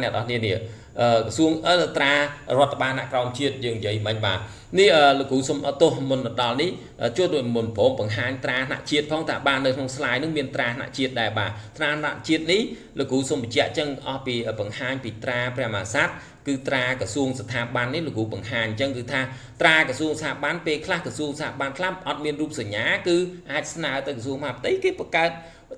អ្នកនរគ្នានេះក្រសួងត្រារដ្ឋបាលអ្នកក្រោមជាតិយើងនិយាយមិញបាទនេះលោកគ្រូសុំអត់ទោសមុនដល់នេះជួយដូចមុនព្រមបង្ហាញត្រាថ្នាក់ជាតិផងថាបាននៅក្នុង slide នឹងមានត្រាថ្នាក់ជាតិដែរបាទត្រាថ្នាក់ជាតិនេះលោកគ្រូសុំបញ្ជាក់ចឹងអស់ពីបង្ហាញពីត្រាព្រះមហាក្សត្រគឺត្រាក្រសួងស្ថាប័ននេះលោកគ្រូបង្ហាញអញ្ចឹងគឺថាត្រាក្រសួងស្ថាប័នពេលខ្លះក្រសួងស្ថាប័នខ្លះអត់មានរូបសញ្ញាគឺអាចស្នើទៅក្រសួងមហាផ្ទៃគេបង្កើត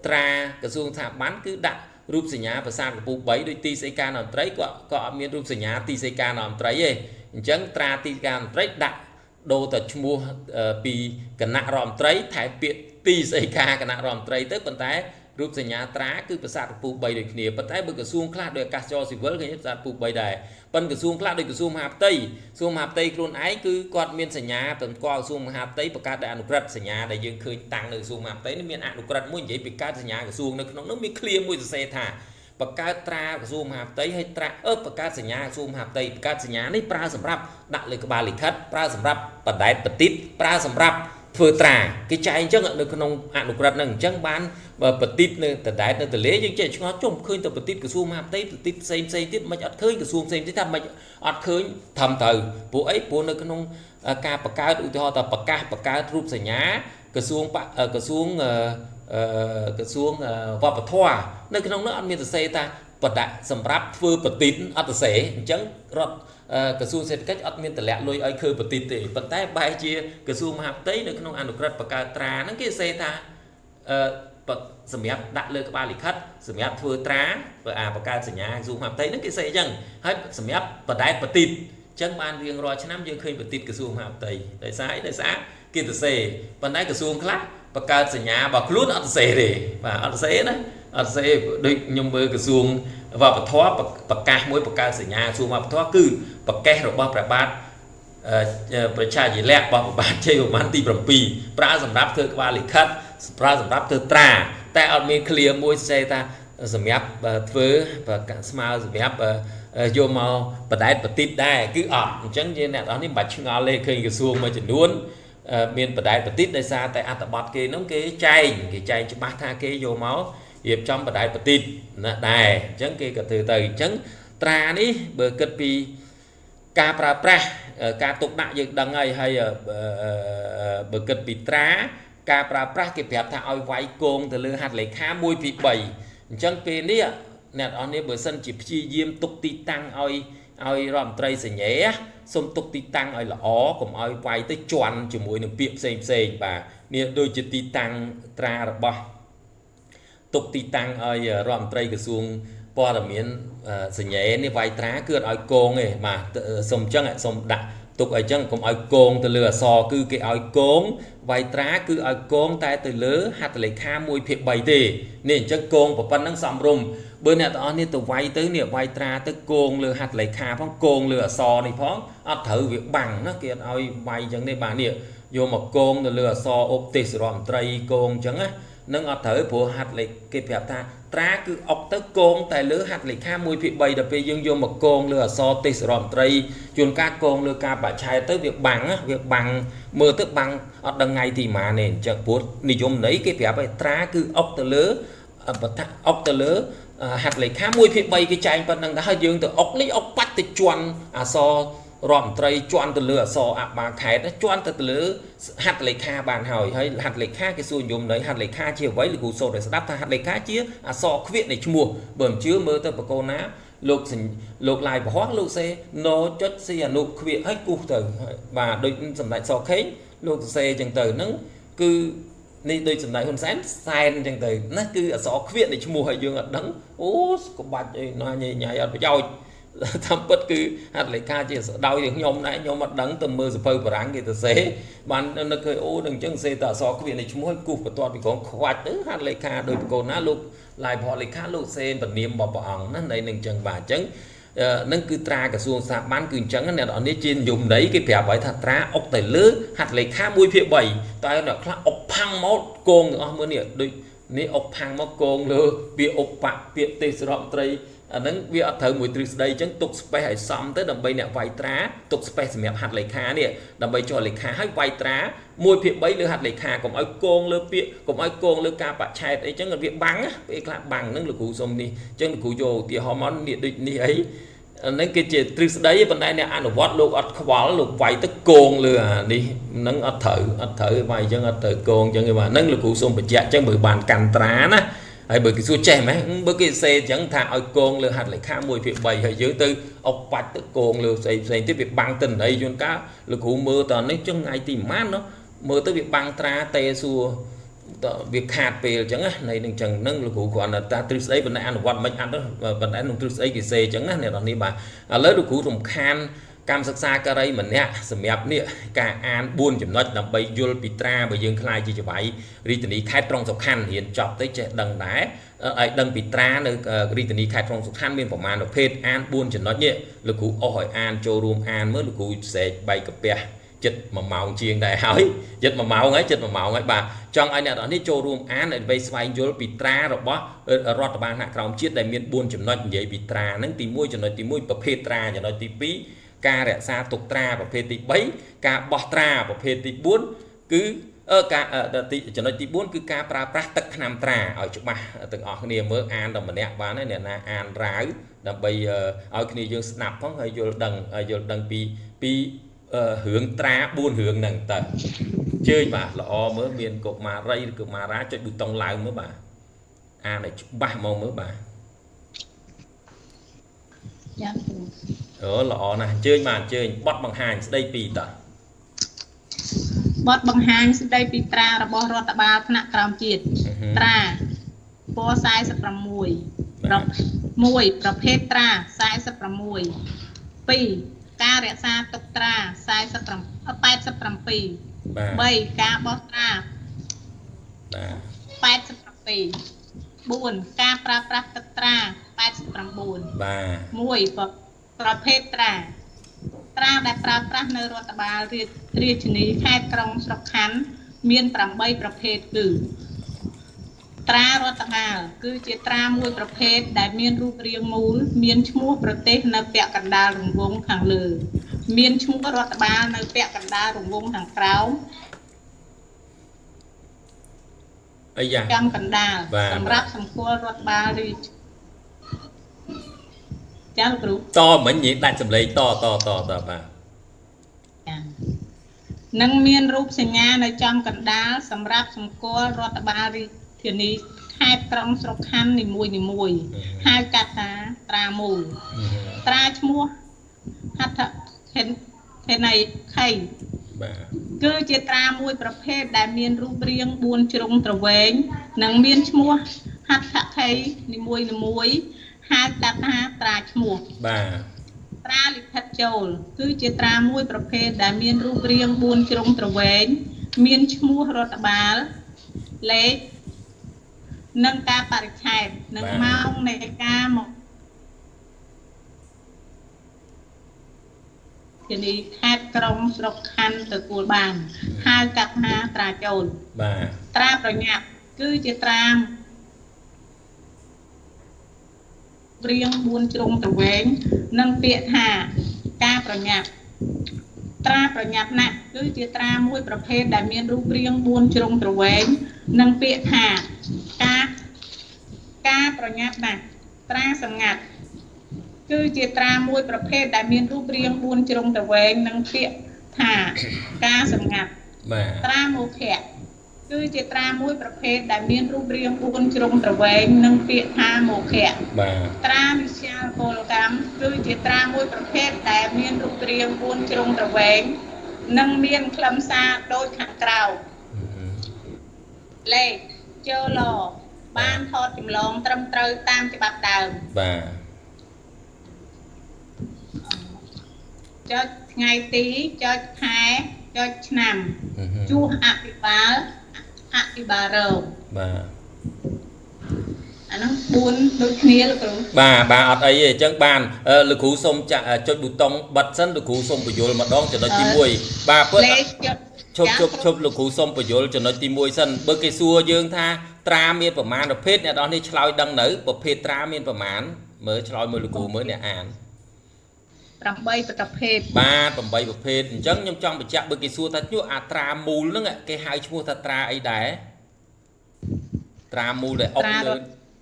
ត្រាក្រសួងស្ថាប័នគឺដាក់រូបសញ្ញាប្រាសាទកំពូល3ដូចទីស្តីការរដ្ឋមន្ត្រីក៏ក៏អត់មានរូបសញ្ញាទីស្តីការរដ្ឋមន្ត្រីទេអញ្ចឹងត្រាទីការរដ្ឋមន្ត្រីដាក់ដូរតែឈ្មោះពីគណៈរដ្ឋមន្ត្រីថែមពាក្យទីស្តីការគណៈរដ្ឋមន្ត្រីទៅប៉ុន្តែរូបសញ្ញាត្រាគឺប្រាសាទកំពូល3ដូចគ្នាប៉ុន្តែបើក្រសួងខ្លះដោយអាកាសចរស៊ីវិលគេប្រាសាទកំពូល3ដែរប៉ុន្តែក្រសួងខ្លះដូចក្រសួងមហាផ្ទៃក្រសួងមហាផ្ទៃខ្លួនឯងគឺគាត់មានសញ្ញាតម្កល់ក្រសួងមហាផ្ទៃបង្កើតដោយអនុក្រឹត្យសញ្ញាដែលយើងឃើញតាំងនៅក្រសួងមហាផ្ទៃនេះមានអនុក្រឹត្យមួយនិយាយពីកើតសញ្ញាក្រសួងនៅក្នុងនោះមានឃ្លាមួយសរសេរថាបង្កើតត្រាក្រសួងមហាផ្ទៃហើយត្រាបង្កើតសញ្ញាក្រសួងមហាផ្ទៃបង្កើតសញ្ញានេះប្រើសម្រាប់ដាក់លើក្បាលលិខិតប្រើសម្រាប់បដែតបតិតប្រើសម្រាប់ធ្វើត្រាគេចែងអញ្ចឹងនៅក្នុងអនុក្រឹត្យហ្នឹងអញ្ចឹងបានបតិតនៅដដែលនៅទលេយើងចេះឆ្ងល់ជុំឃើញតែបតិតក្រសួងមហាផ្ទៃបតិតផ្សេងផ្សេងទៀតមិនអត់ឃើញក្រសួងផ្សេងទៀតថាមិនអត់ឃើញធំត្រូវព្រោះអីព្រោះនៅក្នុងការបង្កើតឧទាហរណ៍ថាប្រកាសបង្កើតរូបសញ្ញាក្រសួងក្រសួងក្រសួងវប្បធម៌នៅក្នុងនោះអត់មានសរសេរថាបដាក់សម្រាប់ធ្វើបតិតអត់សរសេរអញ្ចឹងរដ្ឋក្រសួងសេដ្ឋកិច្ចអត់មានតម្លាក់លុយឲ្យធ្វើបតិតទេប៉ុន្តែបែរជាក្រសួងមហាផ្ទៃនៅក្នុងអនុក្រឹត្យបង្កើតត្រាហ្នឹងគេសរសេរថាសម្រាប់ដាក់លើក្បាលលិខិតសម្រាប់ធ្វើត្រាអាបង្កើតសញ្ញាក្រសួងមហាផ្ទៃហ្នឹងគេសេអញ្ចឹងហើយសម្រាប់បដែតបតិតអញ្ចឹងបានរៀងរាល់ឆ្នាំយើងឃើញបតិតក្រសួងមហាផ្ទៃដោយសារអីដោយសារគេសរសេរប៉ុន្តែក្រសួងខ្លះបង្កើតសញ្ញារបស់ខ្លួនអត់សរសេរទេបាទអត់សរសេរណាអត់សរសេរដូចខ្ញុំមើលក្រសួងវប្បធម៌ប្រកាសមួយបង្កើតសញ្ញាក្រសួងវប្បធម៌គឺប្រកេះរបស់ព្រះបាទប្រជាជាលក្ខរបស់ព្រះបាទជ័យវរ្ម័នទី7ប្រើសម្រាប់ធ្វើក្បាលលិខិតប្រើសម្រាប់ធ្វើត្រាតែអត់មានឃ្លាមួយសរសេរថាសម្រាប់ធ្វើស្មើសម្រាប់យកមកបដែតបតិតដែរគឺអត់អញ្ចឹងយើងអ្នកនរនេះមិនបាច់ឆ្ងល់ទេឃើញក្រសួងមួយចំនួនមានបដែតបតិតដោយសារតែអត្ថបទគេនោះគេចែងច្បាស់ថាគេយកមករៀបចំបដែតបតិតណាដែរអញ្ចឹងគេក៏ធ្វើទៅអញ្ចឹងត្រានេះបើគិតពីការប្រើប្រាស់ការទុកដាក់យើងដឹងហើយហើយបើគិតពីត្រាការប្រើប្រាស់គេប្រាប់ថាឲ្យវាយគងទៅលើហត្ថលេខា1 2 3អញ្ចឹងពេលនេះអ្នកនរនេះបើសិនជាព្យាយាមទុកទីតាំងឲ្យរដ្ឋមន្ត្រីសញ្ញេសូមទុកទីតាំងឲ្យល្អកុំឲ្យវាយទៅជន់ជាមួយនឹងពាក្យផ្សេងផ្សេងបាទនេះដូចជាទីតាំងត្រារបស់ទុកទីតាំងឲ្យរដ្ឋមន្ត្រីក្រសួងព័ត៌មានសញ្ញេនេះវាយត្រាគឺអត់ឲ្យគងទេបាទសូមអញ្ចឹងសូមដាក់ទុកឲ្យអញ្ចឹងកុំឲ្យគងទៅលើអក្សរគឺគេឲ្យគងវាយត្រាគឺឲ្យគងតែទៅលើហត្ថលេខា1/3ទេនេះអញ្ចឹងគងប៉ុណ្ណឹងសមរម្យបើអ្នកទាំងអស់នេះទៅវាយទៅនេះវាយត្រាទៅគងលើហត្ថលេខាផងគងលើអក្សរនេះផងអត់ត្រូវវាបាំងណាគេអត់ឲ្យវាយអញ្ចឹងទេបាទនេះយកមកគងទៅលើអក្សរឧបទេសរដ្ឋមន្ត្រីគងអញ្ចឹងណានឹងអត់ត្រូវព្រោះហត្ថលេខគេប្រាប់ថាត្រាគឺអុកទៅគងតែលើហត្ថលេខា1/3ដល់ពេលយើងយកមកគងលើអក្សរទេសរដ្ឋមន្ត្រីជួនកាលគងលើការបច្ឆេទទៅវាបាំងវាបាំងមើលទៅបាំងអត់ដឹងថ្ងៃទីម៉ានទេអញ្ចឹងព្រោះនិយមន័យគេប្រាប់ឲ្យត្រាគឺអុកទៅលើអុកទៅលើហត្ថលេខា1/3គេចែងប៉ុណ្្នឹងដែរហើយយើងទៅអុកនេះអុកបាច់ទៅជន់អក្សររដ្ឋមន្ត្រីជន់ទៅលើអក្សរអបាខេតជន់ទៅលើហត្ថលេខាបានហើយហើយហត្ថលេខាគេសួរនិយមន័យហត្ថលេខាជាអ្វីលោកគ្រូសូត្រឲ្យស្ដាប់ថាហត្ថលេខាជាអក្សរខ្វៀកនៃឈ្មោះបើមិនជឿមើលទៅបកូនណាលោកឡាយប្រហោះលោកសេណចុចស៊ីអនុខ្វៀកឲ្យគូសទៅបាទដូចសម្ដេចសខេងលោកសរសេរអញ្ចឹងទៅហ្នឹងគឺនេះដូចសម្ដេចហ៊ុនសែនសែនអញ្ចឹងទៅណាគឺអក្សរខ្វៀកនៃឈ្មោះឲ្យយើងអត់ដឹងអូក្បាច់អីណាញ៉ៃញ៉ៃអត់ប្រយោជន៍តាមពិតគឺហត្ថលេខាជាដោយខ្ញុំដែរខ្ញុំអត់ដឹងទៅមើលសភៅបារាំងគេទៅសេបាននឹកឃើញអូនឹងអញ្ចឹងសេតែអក្សរខ្វៀកនៃឈ្មោះឲ្យគូសបន្ទាត់ពីក្រោមខ្វាច់ទៅហត្ថលេខាដោយកូនណាលោកឡាយផលលេខាលោកសេពនាមរបស់ព្រះអង្គណានៃនឹងអញ្ចឹងបាទអញ្ចឹងនឹងគឺត្រាក្រសួងស្ថាប័នគឺអញ្ចឹងអ្នកនរនេះជានិយមន័យគេប្រាប់ឲ្យថាត្រាអុកទៅលើហត្ថលេខា1/3តែអ្នកខ្លះអុកផាំងមកគងទាំងអស់មើលនេះដូចនេះអុកផាំងមកគងលើពាក្យឧបៈពាក្យទេសរដ្ឋមន្ត្រី អាហ្នឹងវាអត់ត្រូវមួយទ្រឹស្ដីអញ្ចឹងទុក space ឲ្យសមទៅដើម្បីអ្នកវាយត្រាទុក space សម្រាប់ហត្ថលេខានេះដើម្បីចុះលេខាឲ្យវាយត្រា1/3លើហត្ថលេខាកុំឲ្យកងលើពាក្យកុំឲ្យកងលើការបច្ឆេទអីចឹងវាបាំងពេលខ្លះបាំងហ្នឹងលោកគ្រូសុំនេះអញ្ចឹងលោកគ្រូយកឧទាហរណ៍មកនេះដូចនេះអីហ្នឹងគឺជាទ្រឹស្ដីប៉ុន្តែអ្នកអនុវត្តលោកអត់ខ្វល់លោកវាយទៅកងលើអានេះហ្នឹងអត់ត្រូវវាយអញ្ចឹងអត់ត្រូវកងអញ្ចឹងទេបាទហ្នឹងលោកគ្រូសូមបញ្ជាក់អញ្ចឹងបើបានកាន់ត្រាណាហើយបើគេសួរចេះម៉េះបើគេសេអញ្ចឹងថាឲ្យកងលើហត្ថលេខា1/3ហើយយើងទៅអុកបាច់ទៅកងលើផ្សេងផ្សេងទៀតវាបាំងទិន្នន័យជួនកាលលោកគ្រូមើលតនេះចឹងថ្ងៃទីប៉ុន្មាននោះមើលទៅវាបាំងត្រាទេសួរតវាខាតពេលអញ្ចឹងណានៃនឹងអញ្ចឹងនឹងលោកគ្រូគ្រាន់តែថាទ្រឹស្ដីប៉ុន្តែអនុវត្តមិនអត់ប៉ុន្តែក្នុងទ្រឹស្ដីគេសេអញ្ចឹងណាអ្នកនរនេះបាទឥឡូវលោកគ្រូរំខានកម្មសិក្សាការីម្នាក់សម្រាប់នេះការអាន4ចំណុចដើម្បីយល់ពីត្រាបើយើងខ្លាយជាចវាយរាជធានីខេត្តក្រុងសុខណ្ឌរៀនចប់ទៅចេះដឹងដែរឲ្យដឹងពីត្រានៅរាជធានីខេត្តក្រុងសុខណ្ឌមានប្រមាណប្រភេទអាន4ចំណុចនេះលោកគ្រូអស់ឲ្យអានចូលរួមអានមើលលោកគ្រូស្រែកបែកកាពះចិត្ត1ម៉ោងជាងដែរហើយចិត្ត1ម៉ោងហើយចិត្ត1ម៉ោងហើយបាទចង់ឲ្យអ្នកទាំងនេះចូលរួមអានដើម្បីស្វែងយល់ពីត្រារបស់រដ្ឋបាលថ្នាក់ក្រោមជាតិដែលមាន4ចំណុចនិយាយពីត្រាហ្នឹងទី1ចំណុចទី1ប្រភេទត្រាចំណុចទី2ការរក្សាទុកត្រាប្រភេទទី3ការបោះត្រាប្រភេទទី4គឺការចំណុចទី4គឺការប្រើប្រាស់ទឹកថ្នាំត្រាឲ្យច្បាស់ទាំងអស់គ្នាមើលអានដល់ម្នាក់បានហើយអ្នកណាអានរាវដើម្បីឲ្យគ្នាយើងស្ដាប់ផងហើយយល់ដឹងពីរឿងត្រា4រឿងហ្នឹងតើជើញបាទល្អមើលមានកុមារីឬកុមារាចុចប៊ូតុងឡើងមើលបាទអានឲ្យច្បាស់ហ្មងមើលបាទចា៎អូល្អណាស់អញ្ជើញបាទអញ្ជើញបទបង្ហាញស្ដីពីតើបទបង្ហាញស្ដីពីត្រារបស់រដ្ឋបាលថ្នាក់ក្រោមជាតិត្រាពណ៌46 1ប្រភេទត្រា46 2ការរក្សាទុកត្រា87 3ការបោះត្រាបាទ87 4ការប្រើប្រាស់ទឹកត្រា89បាទ1ប្រភេទត្រាត្រាដែលប្រើប្រាស់នៅរដ្ឋបាលរាជធានីខេត្តក្រុងស្រុកខណ្ឌមាន8ប្រភេទគឺត្រារដ្ឋបាលគឺជាត្រាមួយប្រភេទដែលមានរូបរាងមូលមានឈ្មោះប្រទេសនៅពាក់កណ្ដាលរង្វង់ខាងលើមានឈ្មោះរដ្ឋបាលនៅពាក់កណ្ដាលរង្វង់ខាងក្រោមអីយ៉ាចំកណ្ដាលសម្រាប់សម្គាល់រដ្ឋបាលរាជចាលោកគ្រូតមិញនិយាយដាច់សម្លេងតតតតបាទចានឹងមានរូបសញ្ញានៅចំកណ្ដាលសម្រាប់សម្គាល់រដ្ឋបាលរាជធានីខេត្តក្រុងស្រុកខណ្ឌនីមួយៗហៅកាត់ថាត្រាមូលត្រាឈ្មោះហត្ថខេណៃខៃបាទគឺជាត្រាមួយប្រភេទដែលមានរូបរាង4ជ្រុងទ្រវែងនិងមានឈ្មោះហត្ថខៃនីមួយៗហៅកាត់ថាត្រាឈ្មោះបាទត្រាលិខិតចូលគឺជាត្រាមួយប្រភេទដែលមានរូបរាង4ជ្រុងទ្រវែងមានឈ្មោះរដ្ឋបាលលេខនិងការបរិច្ឆេទនិងម៉ោងនៃការមកធានីខេត្តក្រុងស្រុកខណ្ឌទទួលបានហៅកាត់ថាត្រាចូលបាទត្រាប្រញាប់គឺជាត្រារៀង4ជ្រុងទ្រវែងនិងពាក្យថាការប្រញាប់ត្រាប្រញាប់ណាស់គឺជាត្រាមួយប្រភេទដែលមានរូបរាង4ជ្រុងទ្រវែងនិងពាក្យថាការប្រញាប់ណាស់ត្រាសម្ងាត់គឺជាត្រាមួយប្រភេទដែលមានរូបរាង4ជ្រុងទ្រវែងនិងពាក្យថាការសម្ងាត់បាទត្រាមោខៈគឺជាត្រាមួយប្រភេទដែលមានរូបរាង4ជ្រុងទ្រវែងនិងពាក្យថាមោខៈបាទត្រាវិសាលពលកម្មគឺជាត្រាមួយប្រភេទដែលមានរូបរាង4ជ្រុងទ្រវែងនិងមានខ្លឹមសារដូចខាងក្រៅលេខចូលបានថតចម្លងត្រឹមត្រូវតាមច្បាប់ដើមបាទចុចថ្ងៃទីចុចខែចុចឆ្នាំជួសអភិបាលអភិបាលរងបាទអាហ្នឹង4ដូចគ្នាលោកគ្រូបាទបាទអត់អីទេអញ្ចឹងបានលោកគ្រូសូមចាក់ចុចប៊ូតុងបិទសិនលោកគ្រូសូមបញ្យល់ម្ដងចំណុចទី1បាទពិតឈប់លោកគ្រូសូមបញ្យល់ចំណុចទី1សិនបើគេសួរយើងថាត្រាមានប្រមាណប្រភេទអ្នកនរនេះឆ្លើយដឹងនៅប្រភេទត្រាមានប្រមាណ មើលឆ្លើយមើលលោកគ្រូមើលអ្នកអាន 8ប្រភេទបាទ8ប្រភេទអញ្ចឹងខ្ញុំចង់បញ្ជាក់បើគេសួរថាជួអាត្រាមូលហ្នឹងគេហៅឈ្មោះថាត្រាអីដែរត្រាមូលដែលអុកល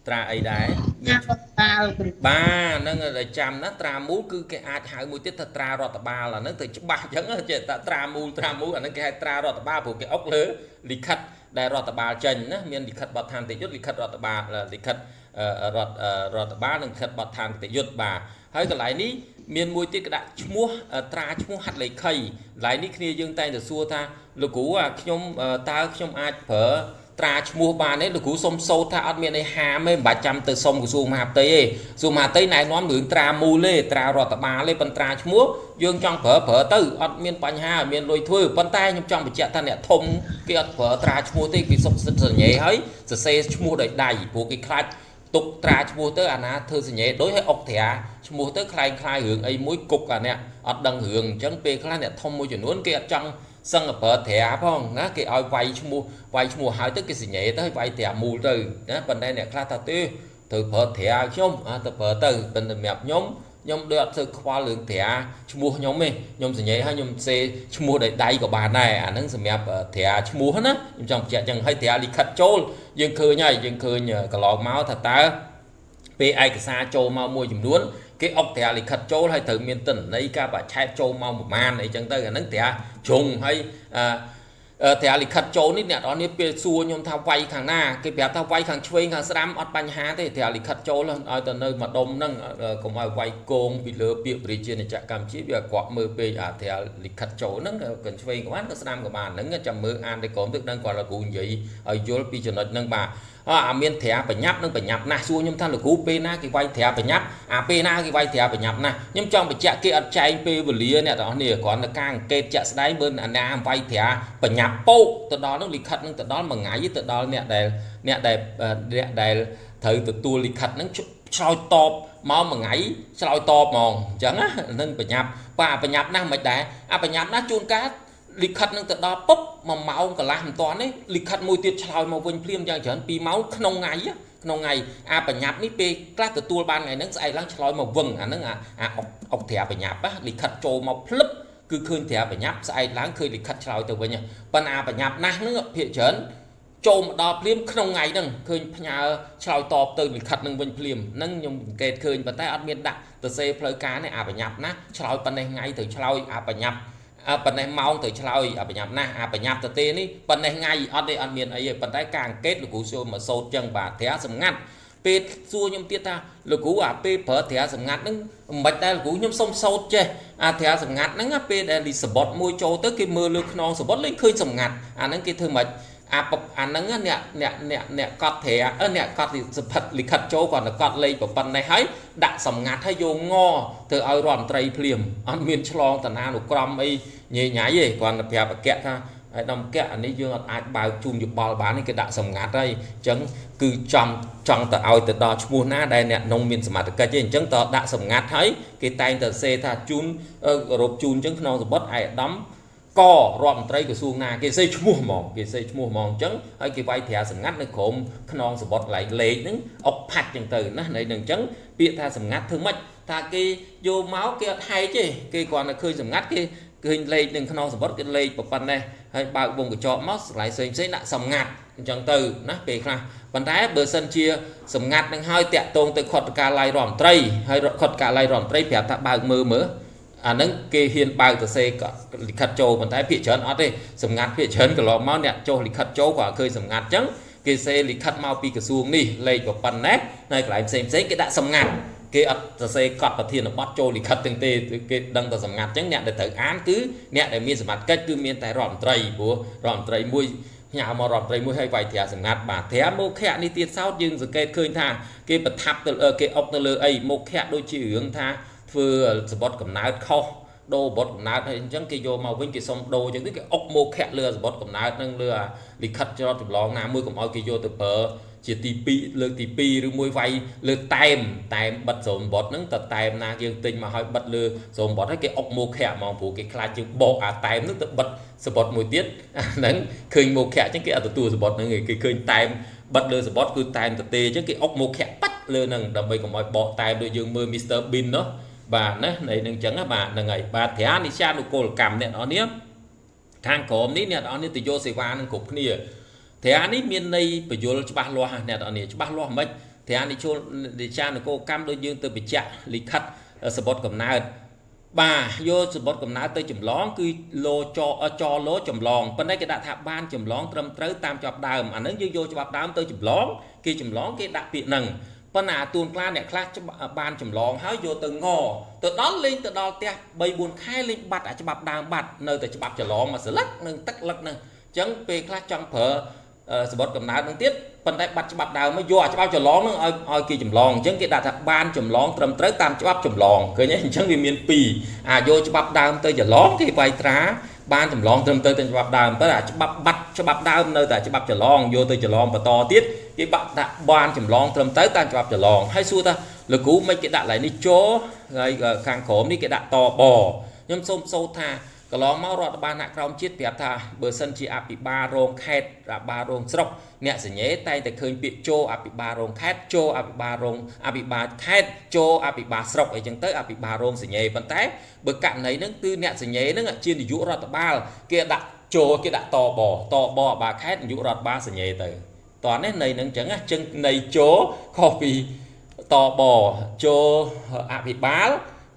ើត្រាអីដែរមានបាទហ្នឹងដែលចាំណាត្រាមូលគឺគេអាចហៅមួយទៀតថាត្រារដ្ឋបាលអាហ្នឹងទៅច្បាស់អញ្ចឹងចេះតែត្រាមូលត្រាមូលអាហ្នឹងគេហៅត្រារដ្ឋបាលព្រោះគេអុកលើលិខិតដែលរដ្ឋបាលចេញណាមានលិខិតបទដ្ឋានតិយុត្តលិខិតរដ្ឋបាលលិខិតរដ្ឋបាលនិងលិខិតបទដ្ឋានតិយុត្តបាទហើយកន្លែងនេះមានមួយទៀតគេដាក់ឈ្មោះត្រាឈ្មោះហត្ថលេខីកន្លែងនេះគ្នាយើងតែងតែសួរថាលោកគ្រូអាខ្ញុំតើខ្ញុំអាចប្រើត្រាឈ្មោះបានទេលោកគ្រូសុំសូត្រថាអត់មានអីហាមទេមិនបាច់ចាំទៅសុំក្រសួងមហាផ្ទៃទេក្រសួងមហាផ្ទៃណែនាំរឿងត្រាមូលទេត្រារដ្ឋបាលទេប៉ុន្តែត្រាឈ្មោះយើងចង់ប្រើប្រើទៅអត់មានបញ្ហាមានលុយធ្វើប៉ុន្តែខ្ញុំចង់បញ្ជាក់ថាអ្នកធំគេអត់ប្រើត្រាឈ្មោះទេគេសុខសិទ្ធសញ្ញេហើយសរសេរឈ្មោះដោយដៃព្រោះគេខ្លាចទុកត្រាឈ្មោះទៅអាណាធ្វើសញ្ញេដូចឲ្យអុកត្រាឈ្មោះទៅคล้ายៗរឿងអីមួយគុកអាអ្នកអត់ដឹងរឿងអញ្ចឹងពេលខ្លះអ្នកធំមួយចំនួនគេអត់ចង់សឹងប្រើត្រាផងណាគេឲ្យវាយឈ្មោះវាយឈ្មោះហើយទៅគេសញ្ញេទៅឲ្យវាយត្រាមូលទៅណាប៉ុន្តែអ្នកខ្លះថាទេត្រូវប្រើត្រាខ្ញុំទៅប្រើទៅប៉ុន្តែសម្រាប់ខ្ញុំខ្ញុំដូចអត់ធ្វើខ្វល់រឿងត្រាឈ្មោះខ្ញុំទេខ្ញុំសញ្ញេហើយខ្ញុំសេឈ្មោះដោយដៃក៏បានដែរអាហ្នឹងសម្រាប់ត្រាឈ្មោះណាខ្ញុំចង់បញ្ជាក់ចឹងហើយត្រាលិខិតចូលយើងឃើញហើយយើងឃើញកន្លងមកថាតើពេលឯកសារចូលមកមួយចំនួនគេអុកត្រាលិខិតចូលហើយត្រូវមានទិន្នន័យការបច្ឆេទចូលមកប្រមាណអីចឹងទៅអាហ្នឹងត្រាជ្រុងហើយត្រាលិខិតចូលនេះអ្នកនរនេះពេលសួរខ្ញុំថាវាយខាងណាគេប្រាប់ថាវាយខាងឆ្វេងខាងស្ដាំអត់បញ្ហាទេត្រាលិខិតចូលឲ្យទៅនៅម្ដុំហ្នឹងកុំឲ្យវាយកងពីលើពាក្យប្រជាណាចក្រកម្ពុជាវាអាក្រក់មើលពេកអាត្រាលិខិតចូលហ្នឹងកញ្ឆ្វេងក៏បានក៏ស្ដាំក៏បានហ្នឹងចាំមើលអានទៅក្រុមទៅដឹងគាត់លោកគ្រូនិយាយឲ្យយល់ពីចំណុចហ្នឹងបាទអាមានត្រាបញ្ញាប់និងបញ្ញាប់ណាស់សួរខ្ញុំថាលោកគ្រូពេលណាគេវាយត្រាបញ្ញាប់អាពេលណាគេវាយត្រាបញ្ញាប់ណាស់ខ្ញុំចង់បញ្ជាក់គេអត់ចែងពេលវេលាអ្នកទាំងអស់នេះគ្រាន់តែការអង្កេតជាក់ស្ដែងបើអាណាវាយត្រាបញ្ញាប់ពោកទៅដល់នោះលិខិតនឹងទៅដល់មួយថ្ងៃទៅដល់អ្នកដែលអ្នកដែលត្រូវទទួលលិខិតនឹងឆ្លើយតបមកមួយថ្ងៃឆ្លើយតបហ្មងអញ្ចឹងណានឹងបញ្ញាប់បាទបញ្ញាប់ណាស់មិនដែរអាបញ្ញាប់ណាស់ជួនកាលលិខិតនឹងទៅដល់ពុប1ម៉ោងកន្លះមិនតាន់ទេលិខិតមួយទៀតឆ្លើយមកវិញភ្លាមយ៉ាងច្រើន2ម៉ោងក្នុងថ្ងៃក្នុងថ្ងៃអាបញ្ញាប់នេះពេលខ្លះទទួលបានថ្ងៃហ្នឹងស្អែកឡើងឆ្លើយមកវឹងអាហ្នឹងអាអុកត្រាបញ្ញាប់ណាលិខិតចូលមកភ្លឹបគឺឃើញត្រាបញ្ញាប់ស្អែកឡើងឃើញលិខិតឆ្លើយទៅវិញប៉ុន្តែអាបញ្ញាប់ណាស់ហ្នឹងភាគច្រើនចូលមកដល់ភ្លាមក្នុងថ្ងៃហ្នឹងឃើញផ្ញើឆ្លើយតបទៅលិខិតហ្នឹងវិញភ្លាមហ្នឹងខ្ញុំសង្កេតឃើញប៉ុន្តែអត់មានដាក់ទៅសេផ្លូវការនេះអាបញ្ញាប់ណាស់ឆ្លើយប៉ុណ្ណេះថ្ងៃទៅឆ្លើយអាបញ្ញាប់ប៉ុណ្ណេះម៉ោងទៅឆ្លើយអាបញ្ញាប់ណាស់អាបញ្ញាប់ទៅទេនេះប៉ុណ្ណេះថ្ងៃអត់ទេអត់មានអីទេប៉ុន្តែការអង្កេតលោកគ្រូសួរមកសូត្រចឹងបាទត្រាសម្ងាត់ពេលសួរខ្ញុំទៀតថាលោកគ្រូអាពេលប្រើត្រាសម្ងាត់ហ្នឹងមិនដែរលោកគ្រូខ្ញុំសុំសូត្រចេះអាត្រាសម្ងាត់ហ្នឹងពេលដែលលីសបុតមួយចូលទៅគេមើលលើខ្នងសបុតលេងឃើញសម្ងាត់អាហ្នឹងគេធ្វើម៉េចអាហ្នឹងអ្នកអ្នកអ្នកអ្នកកត់ត្រាអ្នកកត់សភិតលិខិតចូលគាត់ទៅកត់លេខប៉ុណ្ណេះហើយដាក់សម្ងាត់ហើយយកងទៅឲ្យរដ្ឋមន្ត្រីភ្លាមអត់មានឆ្លងតាណានុក្រមអីញ៉ៃញ៉ៃទេគ្រាន់តែប្រាប់អគ្គថាហើយដល់កៈអានេះយើងអត់អាចបើកជូនយោបល់បានទេគេដាក់សម្ងាត់ហើយអញ្ចឹងគឺចង់ទៅឲ្យទៅដល់ឈ្មោះណាដែលអ្នកនងមានសមត្ថកិច្ចទេអញ្ចឹងតដាក់សម្ងាត់ហើយគេតែងតែសេថាជូនគោរពជូនអញ្ចឹងក្នុងសម្បត្តិឯកឧត្តមករដ្ឋមន្ត្រីក្រសួងណាគេសេឈ្មោះហ្មងគេសេឈ្មោះហ្មងអញ្ចឹងហើយគេវាយត្រាសម្ងាត់នៅក្រុមខ្នងសម្បត្តិកន្លែងលេខហ្នឹងអុកផាច់អញ្ចឹងទៅណានៃនឹងអញ្ចឹងពាក្យថាសម្ងាត់ធ្វើម៉េចថាគេយកមកគេអត់ហែកទេគេគ្រាន់តែឃើញសម្ងាត់គេឃើញលេខនឹងខ្នងសម្បត្តិគេលេខប៉ុណ្ណេះហើយបើកវងកញ្ចក់មកស្លាយផ្សេងផ្សេងដាក់សម្ងាត់អញ្ចឹងទៅណាពេលខ្លះប៉ុន្តែបើសិនជាសម្ងាត់នឹងហើយតាក់ទងទៅខុទ្ទកាល័យរដ្ឋមន្ត្រីហើយខុទ្ទកាល័យរដ្ឋមន្ត្រីប្រាប់ថាបើកមើលមើលអាហ្នឹងគេហ៊ានបើកទៅសេលិខិតចូលប៉ុន្តែភាគច្រើនអត់ទេសម្ងាត់ភាគច្រើនកន្លងមកអ្នកចុះលិខិតចូលក៏ឃើញសម្ងាត់អញ្ចឹងគេសេលិខិតមកពីក្រសួងនេះលេខប៉ុណ្ណេះហើយកន្លែងផ្សេងផ្សេងគេដាក់សម្ងាត់គេអត់សរសេរកត់ប្រធានបទចូលលិខិតទាំងទេគេដឹងតែសម្ងាត់អញ្ចឹងអ្នកដែលត្រូវអានគឺអ្នកដែលមានសមត្ថកិច្ចគឺមានតែរដ្ឋមន្ត្រីព្រោះរដ្ឋមន្ត្រីមួយផ្ញើមករដ្ឋមន្ត្រីមួយឲ្យវាយត្រាសម្ងាត់បាទត្រាមោខៈនេះទៀតសោតយើងសង្កេតឃើញថាគេប្រថាប់ទៅគេអុកទៅលើអីមោខៈដូចជារឿងថាធ្វើសម្បត្តិកំណើតខុសដូរបត់កំណើតហើយអញ្ចឹងគេយកមកវិញគេសុំដូរអញ្ចឹងទៅគេអុកមោខៈលើសម្បត្តិកំណើតនឹងលើលិខិតច្រត់ចម្លងណាមួយកុំឲ្យគេយកទៅប្រើជាទី2លើកទី2ឬមួយវាយលើតែមបិទស្រោមបត់ហ្នឹងតតែមណាយើងទិញមកឲ្យបិទលើស្រោមបត់ហើយគេអុកមោខៈហ្មងព្រោះគេខ្លាចយើងបកអាតែមហ្នឹងទៅបិទសម្បត្តិមួយទៀតអាហ្នឹងឃើញមោខៈអញ្ចឹងគេអត់ទទួលសម្បត្តិហ្នឹងគេឃើញតែមបិទលើសម្បត្តិគឺតែមតទេអញ្ចឹងគេអុកមោខៈបាច់ លើនឹងដើម្បីកុំឲ្យបកតែដូចយើងមើល Mr Bean នោះបាទណានៃនឹងចឹងណាបាទហ្នឹងហើយបាទត្រានិស្ចានុកូលកម្មអ្នកនរនេះខាងក្រោមនេះអ្នកនរនេះទៅយកសេវានឹងគ្រប់គ្នាត្រានេះមានន័យបញ្យលច្បាស់លាស់អ្នកនរនេះច្បាស់លាស់មិនត្រានិជលនិស្ចានុកូលកម្មដូចយើងទៅបញ្ជាក់លិខិតសម្បត្តិកំណើតបាទយកសម្បត្តិកំណើតទៅចម្លងគឺលោចចលោចម្លងប៉ុន្តែគេដាក់ថាបានចម្លងត្រឹមត្រូវតាមច្បាប់ដើមអានឹងយើងយកច្បាប់ដើមទៅចម្លងគេចម្លងគេដាក់ពាក្យហ្នឹងប៉ុន្តែអាទួនខ្លះអ្នកខ្លះបានចម្លងហើយយកទៅងទៅដល់លេងទៅដល់ផ្ទះ3 4ខែលេងបាត់អាច្បាប់ដើមបាត់នៅតែច្បាប់ចម្លងមកស្លឹកនឹងទឹកលឹកហ្នឹងអញ្ចឹងពេលខ្លះចង់ប្រើសម្បត្តិកំណើតនឹងទៀតប៉ុន្តែបាត់ច្បាប់ដើមមកយកអាច្បាប់ចម្លងហ្នឹងឲ្យគេចម្លងអញ្ចឹងគេដាក់ថាបានចម្លងត្រឹមត្រូវតាមច្បាប់ចម្លងឃើញទេអញ្ចឹងវាមានពីរអាយកច្បាប់ដើមទៅចម្លងគេវាយត្រាបានចម្លងត្រឹមត្រូវតាមច្បាប់ដើមប៉ុន្តែអាច្បាប់បាត់ច្បាប់ដើមនៅតែច្បាប់ចម្លងយកទៅចម្លងបន្តទៀតគេបាក់ដាក់បានចម្លងត្រឹមត្រូវតាមច្បាប់ចម្លងហើយសួរថាលោកគ្រូមិនគេដាក់ឡើយនេះចូលហើយខាងក្រោមនេះគេដាក់តបខ្ញុំសូមសូត្រថាកន្លងមករដ្ឋបាលថ្នាក់ក្រោមជាតិប្រាប់ថាបើសិនជាអភិបាលរងខេត្តអភិបាលរងស្រុកអ្នកសញ្ញេតែងតែឃើញពាក្យចូលអភិបាលរងខេត្តចូលអភិបាលរងអភិបាលខេត្តចូលអភិបាលស្រុកអីចឹងទៅអភិបាលរងសញ្ញេប៉ុន្តែបើករណីហ្នឹងគឺអ្នកសញ្ញេហ្នឹងជានាយករដ្ឋបាលគេដាក់ចូលគេដាក់តបតបអភិបាលខេត្តនាយករដ្ឋបាលសញ្ញេទៅតោះនេះន័យហ្នឹងចឹងណាចឹងន័យចូលខុសពីតបចូលអភិបាល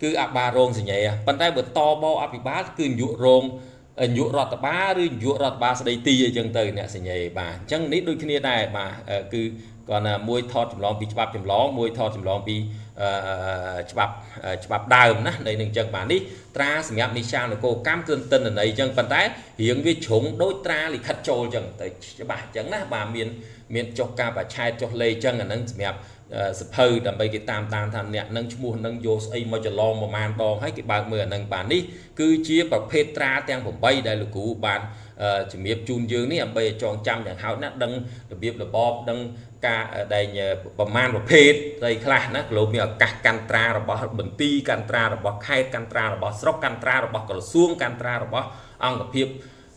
គឺអភិបាលរងសញ្ញេប៉ុន្តែបើតបអភិបាលគឺនាយករងនាយករដ្ឋបាលឬនាយករដ្ឋបាលស្ដីទីអីចឹងទៅអ្នកសញ្ញេបាទអញ្ចឹងនេះដូចគ្នាដែរបាទគឺគាត់ណាមួយថតចម្លងពីច្បាប់ចម្លងមួយថតចម្លងពីច្បាប់ដើមណានៃនឹងអញ្ចឹងបាទនេះត្រាសម្រាប់និស្ចានុកូលកម្មគឺទិន្នន័យអញ្ចឹងប៉ុន្តែរៀងវាជ្រុងដូចត្រាលិខិតចូលអញ្ចឹងទៅច្បាស់អញ្ចឹងណាបាទមានចុះការបច្ឆេទចុះលេខអញ្ចឹងអាហ្នឹងសម្រាប់សភៅដើម្បីគេតាមដានថាអ្នកនឹងឈ្មោះនឹងយកស្អីមកច្រឡងប្រមាណដងហើយគេបើកមើលអានឹងបាទនេះគឺជាប្រភេទត្រាទាំង8ដែលលោកគ្រូបានជំរាបជូនយើងនេះដើម្បីឲ្យចងចាំយ៉ាងហោចណាស់ដឹងរបៀបរបបដឹងការដែលប្រមាណប្រភេទស្អីខ្លះណាលោកមានឱកាសកាន់ត្រារបស់បន្ទីកាន់ត្រារបស់ខេត្តកាន់ត្រារបស់ស្រុកកាន់ត្រារបស់ក្រសួងកាន់ត្រារបស់អង្គភាព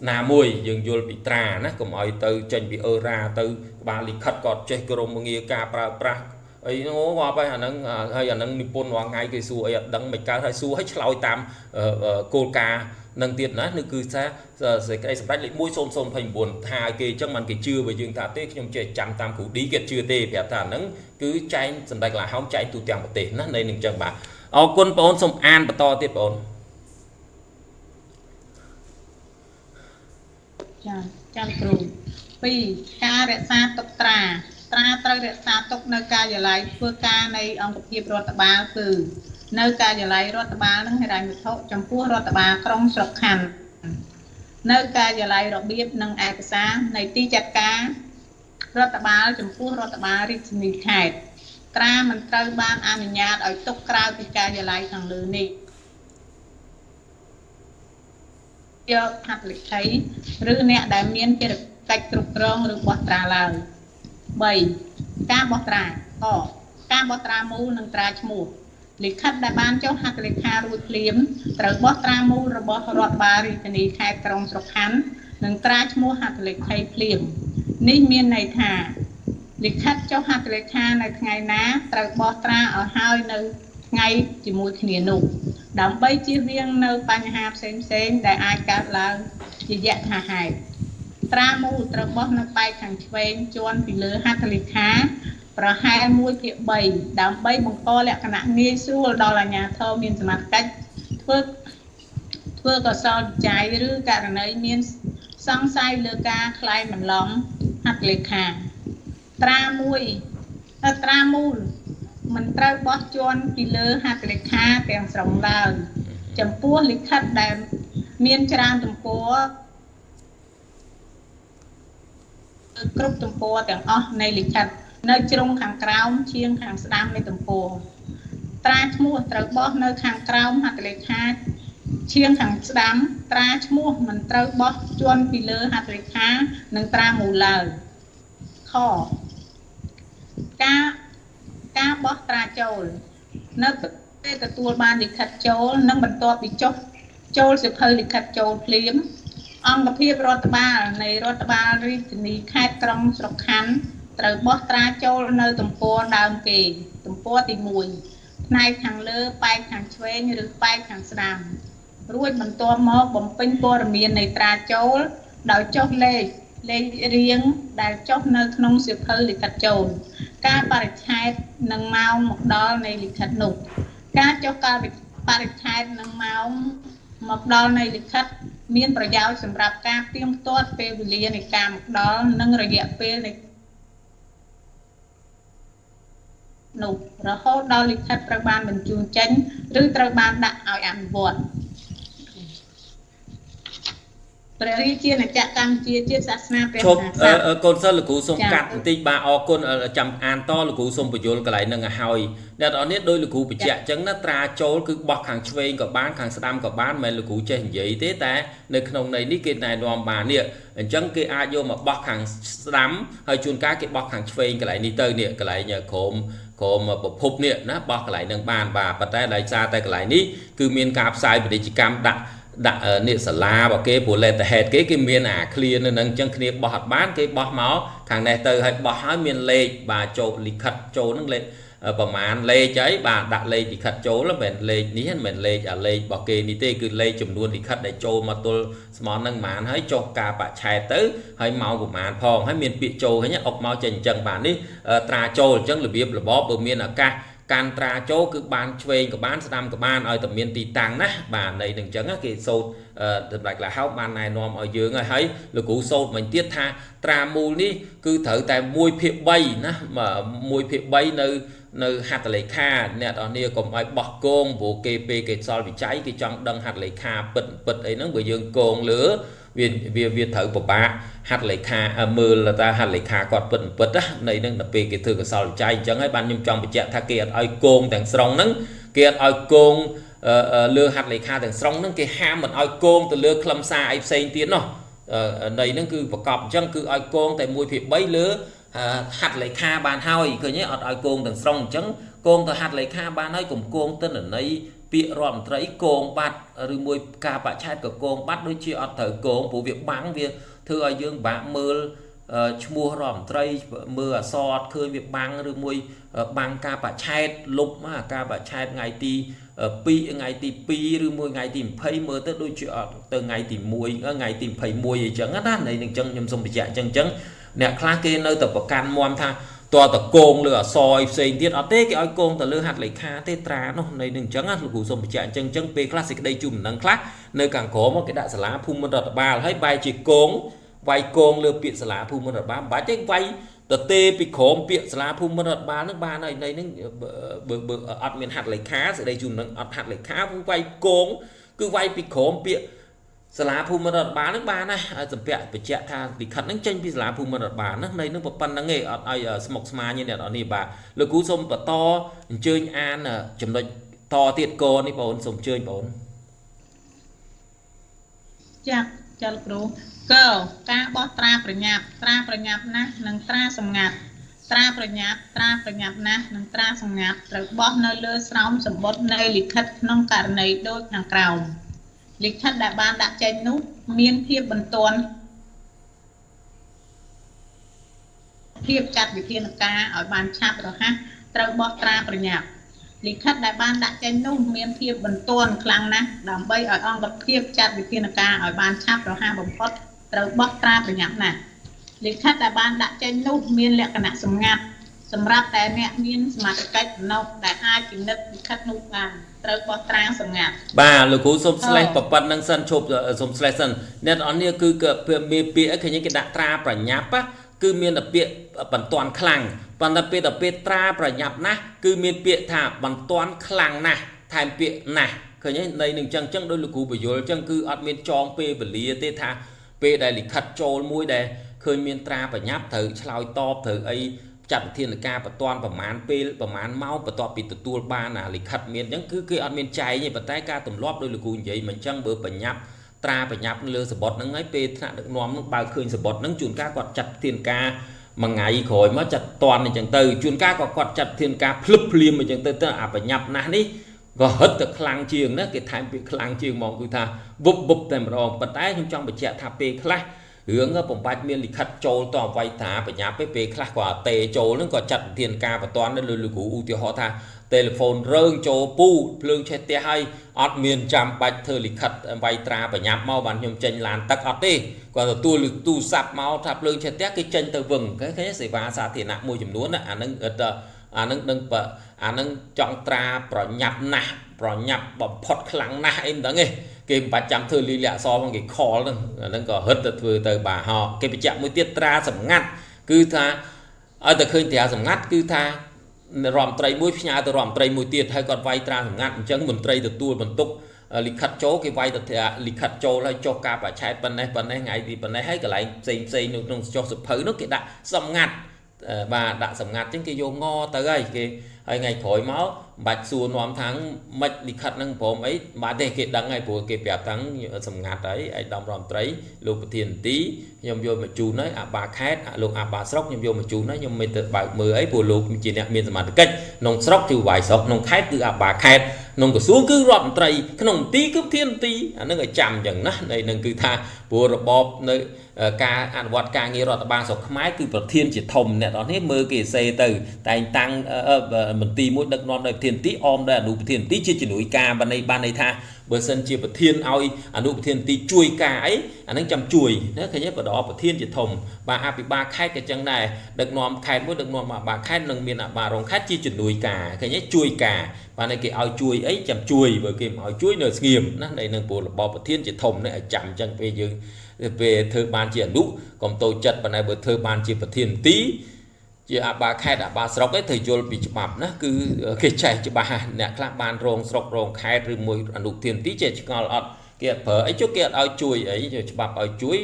ណាមួយយើងយល់ពីត្រាណាកុំឲ្យទៅចេញពីអឺរ៉ាទៅក្បាលលិខិតក៏ចេះក្រុមងារការប្រើប្រាស់អីហ្នឹងងាប់ហើយអាហ្នឹងហើយអាហ្នឹងនិពន្ធរាល់ថ្ងៃគេសួរអីអត់ដឹងមិនកើតហើយសួរឲ្យឆ្លើយតាមគោលការណ៍នឹងទៀតណានេះគឺថាសេចក្តីសម្រេចលេខ10029ថាឲ្យគេអញ្ចឹងមិនគេជឿបើយើងថាទេខ្ញុំចេះចាំតាមគ្រូឌីគេជឿទេប្រាប់ថាអាហ្នឹងគឺចែងសម្ដេចកលាហោមចែងទូទាំងប្រទេសណានៃនឹងអញ្ចឹងបាទអរគុណបងអូនសូមអានបន្តទៀតបងអូនចាចាំគ្រូ2ការរក្សាទុកត្រាត្រាត្រូវរក្សាទុកនៅការិយាល័យធ្វើការនៃអង្គភាពរដ្ឋបាលគឺនៅការិយាល័យរដ្ឋបាលនិងហិរញ្ញវត្ថុចំពោះរដ្ឋបាលក្រុងស្រុកខណ្ឌនៅការិយាល័យរបៀបនិងឯកសារនៃទីចាត់ការរដ្ឋបាលចំពោះរដ្ឋបាលរាជធានីខេត្តត្រាមិនត្រូវបានអនុញ្ញាតឲ្យទុកក្រៅពីការិយាល័យខាងលើនេះយកហត្ថលេខីឬអ្នកដែលមានភារកិច្ចគ្រប់គ្រងឬបោះត្រាឡើយ3ការបោះត្រាកការបោះត្រាមូលនិងត្រាឈ្មោះលិខិតដែលបានចុះហត្ថលេខារួចភ្លាមត្រូវបោះត្រាមូលរបស់រដ្ឋបាលរាជធានីខេត្តក្រុងស្រុកខណ្ឌនិងត្រាឈ្មោះហត្ថលេខីភ្លាមនេះមានន័យថាលិខិតចុះហត្ថលេខានៅថ្ងៃណាត្រូវបោះត្រាឲ្យហើយនៅថ្ងៃជាមួយគ្នានោះដើម្បីជៀសវាងនៅបញ្ហាផ្សេងៗដែលអាចកើតឡើងជាយថាហេតុត្រាមូលត្រូវបោះនៅប៉ែកខាងឆ្វេងជាន់ពីលើហត្ថលេខាប្រហែល1/3ដើម្បីបង្កលក្ខណៈងាយស្រួលដល់អាជ្ញាធរមានសមត្ថកិច្ចធ្វើកសលវិច័យឬករណីមានសង្ស័យលើការក្លែងបន្លំហត្ថលេខាត្រាមួយត្រាមូលមិនត្រូវបោះជាន់ពីលើហត្ថលេខាទាំងស្រុងឡើយចំពោះលិខិតដែលមានច្រើនទំព័រគ្រប់ទំព័រទាំងអស់នៃលិខិតនៅជ្រុងខាងក្រោមឈៀងខាងស្ដាំនៃទំព័រត្រាឈ្មោះត្រូវបោះនៅខាងក្រោមហត្ថលេខាឈៀងខាងស្ដាំត្រាឈ្មោះមិនត្រូវបោះជាន់ពីលើហត្ថលេខានិងត្រាមូលឡើយខការបោះត្រាចូលនៅពេលទទួលបានលិខិតចូលនិងបន្ទាប់ពីចុះចូលសៀវភៅលិខិតចូលភ្លាមអង្គភាពរដ្ឋបាលនៃរដ្ឋបាលរាជធានីខេត្តក្រុងស្រុកខណ្ឌ ត្រូវបោះត្រាចូលនៅទំព័រដើមគេទំព័រទី1ផ្នែកខាងលើប៉ែកខាងឆ្វេងឬប៉ែកខាងស្ដាំរួចបន្ទាប់មកបំពេញព័ត៌មាននៃត្រាចូលដោយចុះលេខរៀងដែលចុះនៅក្នុងសៀវភៅលិខិតចូលការបរិច្ឆេទនិងម៉ោងមកដល់នៃលិខិតនោះការចុះកាលបរិច្ឆេទនិងម៉ោងមកដល់នៃលិខិតមានប្រយោជន៍សម្រាប់ការផ្ទៀងផ្ទាត់ពេលវេលានៃការមកដល់និងរយៈពេលនៃនោះរហូតដល់លិខិតត្រូវបានបញ្ជូនចេញឬត្រូវបានដាក់ឲ្យអនុវត្តព្រះរាជាណាចក្រកម្ពុជាជាតិសាសនាព្រះមហាក្សត្រកូនសិស្សលោកគ្រូសូមកាត់បន្តិចបាទអរគុណចាំអានតលោកគ្រូសូមបញ្យល់កន្លែងហ្នឹងឲ្យហើយអ្នកនរនេះដោយលោកគ្រូបញ្ជាក់អញ្ចឹងណាត្រាចូលគឺបោះខាងឆ្វេងក៏បានខាងស្ដាំក៏បានមិនមែនលោកគ្រូចេះនិយាយទេតែនៅក្នុងន័យនេះគេណែនាំបាននេះអញ្ចឹងគេអាចយកមកបោះខាងស្ដាំហើយជួនកាលគេបោះខាងឆ្វេងកន្លែងនេះទៅនេះកន្លែងក្រោមប្រភពនេះណាបោះកន្លែងហ្នឹងបានបាទប៉ុន្តែដោយសារតែកន្លែងនេះគឺមានការផ្សាយពាណិជ្ជកម្មដាក់នេះសាលារបស់គេព្រោះ letterhead គេមានអាឃ្លានៅនឹងអញ្ចឹងគ្នាបោះអត់បានគេបោះមកខាងនេះទៅហើយបោះហើយមានលេខបាទចូលលិខិតចូលនឹងលេខប្រមាណលេខអីបាទដាក់លេខលិខិតចូលមិនមែនលេខនេះមិនមែនលេខអាលេខរបស់គេនេះទេគឺលេខចំនួនលិខិតដែលចូលមកទល់ស្មន់នឹងប្រមាណហើយចុះការបច្ឆេទទៅហើយមកប្រមាណផងហើយមានពាក្យចូលហ្នឹងអុកមកចេញអញ្ចឹងបាទនេះត្រាចូលអញ្ចឹងរបៀបរបបបើមានឱកាសកាន់ត្រាចូលគឺបានឆ្វេងក៏បានស្ដាំក៏បានឲ្យតែមានទីតាំងណាបាទនៃនឹងអញ្ចឹងគេសូត្រសម្ដេចឡាហោបានណែនាំឲ្យយើងហើយលោកគ្រូសូត្រមិញទៀតថាត្រាមូលនេះគឺត្រូវតែ1/3ណា1/3នៅហត្ថលេខាអ្នកនរនេះកុំឲ្យបោះគងព្រោះគេពេលគេសល់វិច័យគេចង់ដឹងហត្ថលេខាពិតពិតអីហ្នឹងបើយើងគងលើវាត្រូវពិបាកហត្ថលេខាមើលតើហត្ថលេខាគាត់ពិតពិតណានៃហ្នឹងដល់ពេលគេធ្វើកសលវិច័យអញ្ចឹងហើយបានខ្ញុំចង់បញ្ជាក់ថាគេអត់ឲ្យគងទាំងស្រុងហ្នឹងគេអត់ឲ្យគងលើហត្ថលេខាទាំងស្រុងហ្នឹងគេហាមមិនឲ្យគងទៅលើខ្លឹមសារអីផ្សេងទៀតនោះនៃហ្នឹងគឺប្រកបអញ្ចឹងគឺឲ្យគងតែ1/3លើហត្ថលេខាបានហើយឃើញទេអត់ឲ្យគងទាំងស្រុងអញ្ចឹងគងទៅហត្ថលេខាបានហើយកុំគងទិន្នន័យពាក្យរដ្ឋមន្ត្រីគងបាត់ឬមួយការបច្ឆេទក៏គងបាត់ដូចជាអត់ត្រូវគងព្រោះវាបាំងវាធ្វើឲ្យយើងបាក់មើលឈ្មោះរដ្ឋមន្ត្រីមើលអក្សរអត់ឃើញវាបាំងឬមួយបាំងការបច្ឆេទលុបការបច្ឆេទថ្ងៃទី2ថ្ងៃទី2ឬមួយថ្ងៃទី20មើលទៅដូចជាអត់ទៅថ្ងៃទី1ថ្ងៃទី21អីចឹងណានៃនឹងចឹងខ្ញុំសូមបញ្ជាក់ចឹងចឹងអ្នកខ្លះគេនៅតែប្រកាន់មមថាតើតកងលើអសរផ្សេងទៀតអត់ទេគេឲ្យកងទៅលើហត្ថលេខាទេត្រានោះនៃនឹងអញ្ចឹងណាលោកគ្រូសូមបញ្ជាក់អញ្ចឹងអញ្ចឹងពេលខ្លះសេចក្តីជូនដំណឹងខ្លះនៅខាងក្រោមគេដាក់សាលាភូមិន្ទរដ្ឋបាលហើយបែរជាកងវាយកងលើពាក្យសាលាភូមិន្ទរដ្ឋបាលមិនបាច់ទេវាយទៅទេពីក្រោមពាក្យសាលាភូមិន្ទរដ្ឋបាលនឹងបានហើយនៃនឹងបើអត់មានហត្ថលេខាសេចក្តីជូនដំណឹងអត់ហត្ថលេខាវាយកងគឺវាយពីក្រោមពាក្យសាលាភូមិន្ទរដ្ឋបាលនឹងបានណាសម្ពាក់បញ្ជាក់ថាលិខិតនឹងចេញពីសាលាភូមិន្ទរដ្ឋបាលហ្នឹងនៃនឹងប៉ុណ្្នឹងឯងអត់ឲ្យស្មុគស្មាញទេអ្នកនរនេះបាទលោកគ្រូសូមបន្តអញ្ជើញអានចំណុចតទៀតកនេះបងអូនសូមអញ្ជើញបងអូនចាចាលោកគ្រូកការបោះត្រាប្រញាប់ត្រាប្រញាប់ណាស់និងត្រាសម្ងាត់ត្រាប្រញាប់ត្រាប្រញាប់ណាស់និងត្រាសម្ងាត់ត្រូវបោះនៅលើស្រោមសម្បត្តិនៃលិខិតក្នុងករណីដូចខាងក្រោមលិខិតដែលបានដាក់ចេញនោះមានភាពបន្ទាន់ភាពចាត់វិធានការឲ្យបានឆាប់រហ័សត្រូវបោះត្រាប្រញាប់លិខិតដែលបានដាក់ចេញនោះមានភាពបន្ទាន់ខ្លាំងណាស់ដើម្បីឲ្យអង្គភាពចាត់វិធានការឲ្យបានឆាប់រហ័សបំផុតត្រូវបោះត្រាប្រញាប់ណាស់លិខិតដែលបានដាក់ចេញនោះមានលក្ខណៈសម្ងាត់សម្រាប់តែអ្នកមានសមត្ថកិច្ចប៉ុណ្ណោះដែលអាចពិនិត្យលិខិតនោះបានត្រូវបោះត្រាសម្ងាត់បាទលោកគ្រូសូម slash ប៉ុណ្្នឹងសិនឈប់សូម slash សិនអ្នកនរនេះគឺមានពាក្យឃើញគេដាក់ត្រាប្រញាប់គឺមានតែពាក្យបន្ទាន់ខ្លាំងប៉ុន្តែពេលទៅពេលត្រាប្រញាប់ណាស់គឺមានពាក្យថាបន្ទាន់ខ្លាំងណាស់ថែមពាក្យណាស់ឃើញទេនៃនឹងចឹងចឹងដោយលោកគ្រូបញ្យល់ចឹងគឺអត់មានចងពេលវេលាទេថាពេលដែលលិខិតចូលមួយដែលឃើញមានត្រាប្រញាប់ត្រូវឆ្លើយតបត្រូវអីចាត់វិធានការបន្ទាន់ប្រមាណពេលប្រមាណម៉ោងបន្ទាប់ពីទទួលបានអាលិខិតមានអញ្ចឹងគឺគេអត់មានចែងទេប៉ុន្តែការទម្លាប់ដោយលោកគ្រូនិយាយមិនអញ្ចឹងបើប្រញាប់ត្រាប្រញាប់លើសម្បត្តិហ្នឹងហើយពេលថ្នាក់ដឹកនាំហ្នឹងបើឃើញសម្បត្តិហ្នឹងជួនកាលគាត់ចាត់វិធានការមួយថ្ងៃក្រោយមកចាត់តន់អញ្ចឹងទៅជួនកាលក៏គាត់ចាត់វិធានការភ្លឹបភ្លាមអញ្ចឹងទៅទៅអាប្រញាប់ណាស់នេះក៏ហិតទៅខ្លាំងជាងណាគេថែមពាក្យខ្លាំងជាងហ្មងគឺថាវឹបវឹបតែម្ដងប៉ុន្តែខ្ញុំចង់បញ្ជាក់ថាពេលខ្លះ រឿងបំបាច់មានលិខិតចូលតអវ័យត្រាបញ្ញាប់ទេពេលខ្លះក៏អតេចូលហ្នឹងក៏ចាត់វិធានការបន្ទាន់ដែរលោកគ្រូឧទាហរណ៍ថាទូរស័ព្ទរើងចូលពូភ្លើងឆេះផ្ទះហើយអត់មានចាំបាច់ធ្វើលិខិតវៃត្រាបញ្ញាប់មកបានខ្ញុំចេញឡានទឹកអត់ទេគាត់ទទួលទូរស័ព្ទមកថាភ្លើងឆេះផ្ទះគេចេញទៅវឹងឃើញសេវាសាធារណៈមួយចំនួនណាអាហ្នឹងអាហ្នឹងដឹងអាហ្នឹងចង់ត្រាប្រញាប់ណាស់ប្រញាប់បំផុតខ្លាំងណាស់អីមិនដឹងទេគេមិនបាច់ចាំធ្វើលីលាក់អក្សរផងគេខលហ្នឹងអាហ្នឹងក៏ហិតទៅធ្វើទៅបាទហោគេបញ្ជាក់មួយទៀតត្រាសម្ងាត់គឺថាឲ្យតែឃើញត្រាសម្ងាត់គឺថារដ្ឋមន្ត្រីមួយផ្ញើទៅរដ្ឋមន្ត្រីមួយទៀតហើយគាត់វាយត្រាសម្ងាត់អញ្ចឹងមន្ត្រីទទួលបន្ទុកលិខិតចូលគេវាយទៅលិខិតចូលហើយចុះការបច្ឆេទប៉ុណ្ណេះប៉ុណ្ណេះថ្ងៃទីប៉ុណ្ណេះហើយកន្លែងផ្សេងផ្សេងនៅក្នុងចុះសភៅនោះគេដាក់សម្ងាត់បាទដាក់សម្ងាត់អញ្ចឹងគេយកងទៅហើយគេហើយថ្ងៃក្រោយមកមិនបាច់សួរនាំថាមិនលិខិតហ្នឹងព្រមអីបាទទេគេដឹងហើយព្រោះគេប្រាប់តាំងសម្ងាត់ហើយឯកឧត្តមរដ្ឋមន្ត្រីលោកប្រធានទីខ្ញុំយកមកជូនហើយអាបាខេតលោកអាបាស្រុកខ្ញុំយកមកជូនហើយខ្ញុំមិនទៅបើកមើលអីព្រោះលោកជាអ្នកមានសមត្ថកិច្ចក្នុងស្រុកគឺវាយស្រុកក្នុងខេត្តគឺអាបាខេតក្នុងក្រសួងគឺរដ្ឋមន្ត្រីក្នុងមន្ទីរគឺប្រធានមន្ទីរអានឹងឲ្យចាំអញ្ចឹងណានៃនឹងគឺថាព្រោះរបបនៅការអនុវត្តការងាររដ្ឋបាលស្រុកខ្មែរគឺប្រធានជាធំអ្នកនរនេះមើលគេសេទៅតែងតាំងមន្ទីរមួយដឹកនាំដោយប្រធានមន្ទីរអមដោយអនុប្រធានមន្ទីរជាជំនួយការបានន័យបានន័យថាបើសិនជាប្រធានឲ្យអនុប្រធានមន្ទីរជួយការអីអានឹងចាំជួយណាឃើញទេបដប្រធានជាធំបាទអភិបាលខេត្តក៏ចឹងដែរដឹកនាំខេត្តមួយដឹកនាំអភិបាលខេត្តនឹងមានអភិបាលរងខេត្តជាជំនួយការឃើញទេជួយការបាទនេះគេឲ្យជួយអីចាំជួយបើគេមិនឲ្យជួយនៅស្ងៀមណានៃនឹងព្រោះរបបប្រធានជាធំនេះឲ្យចាំចឹងពេលយើងពេលធ្វើបានជាអនុកុំតូចចិត្តប៉ុន្តែបើធ្វើបានជាប្រធានមន្ទីរជាអាបាខេត្តអាបាស្រុកឯងត្រូវយល់ពីច្បាប់ណាគឺគេចែកច្បាស់អ្នកខ្លះបានរងស្រុករងខេត្តឬមួយអនុធានទីចេះឆ្ងល់អត់គេអត់ប្រើអីចុះគេអត់ឲ្យជួយអីច្បាប់ឲ្យជួយ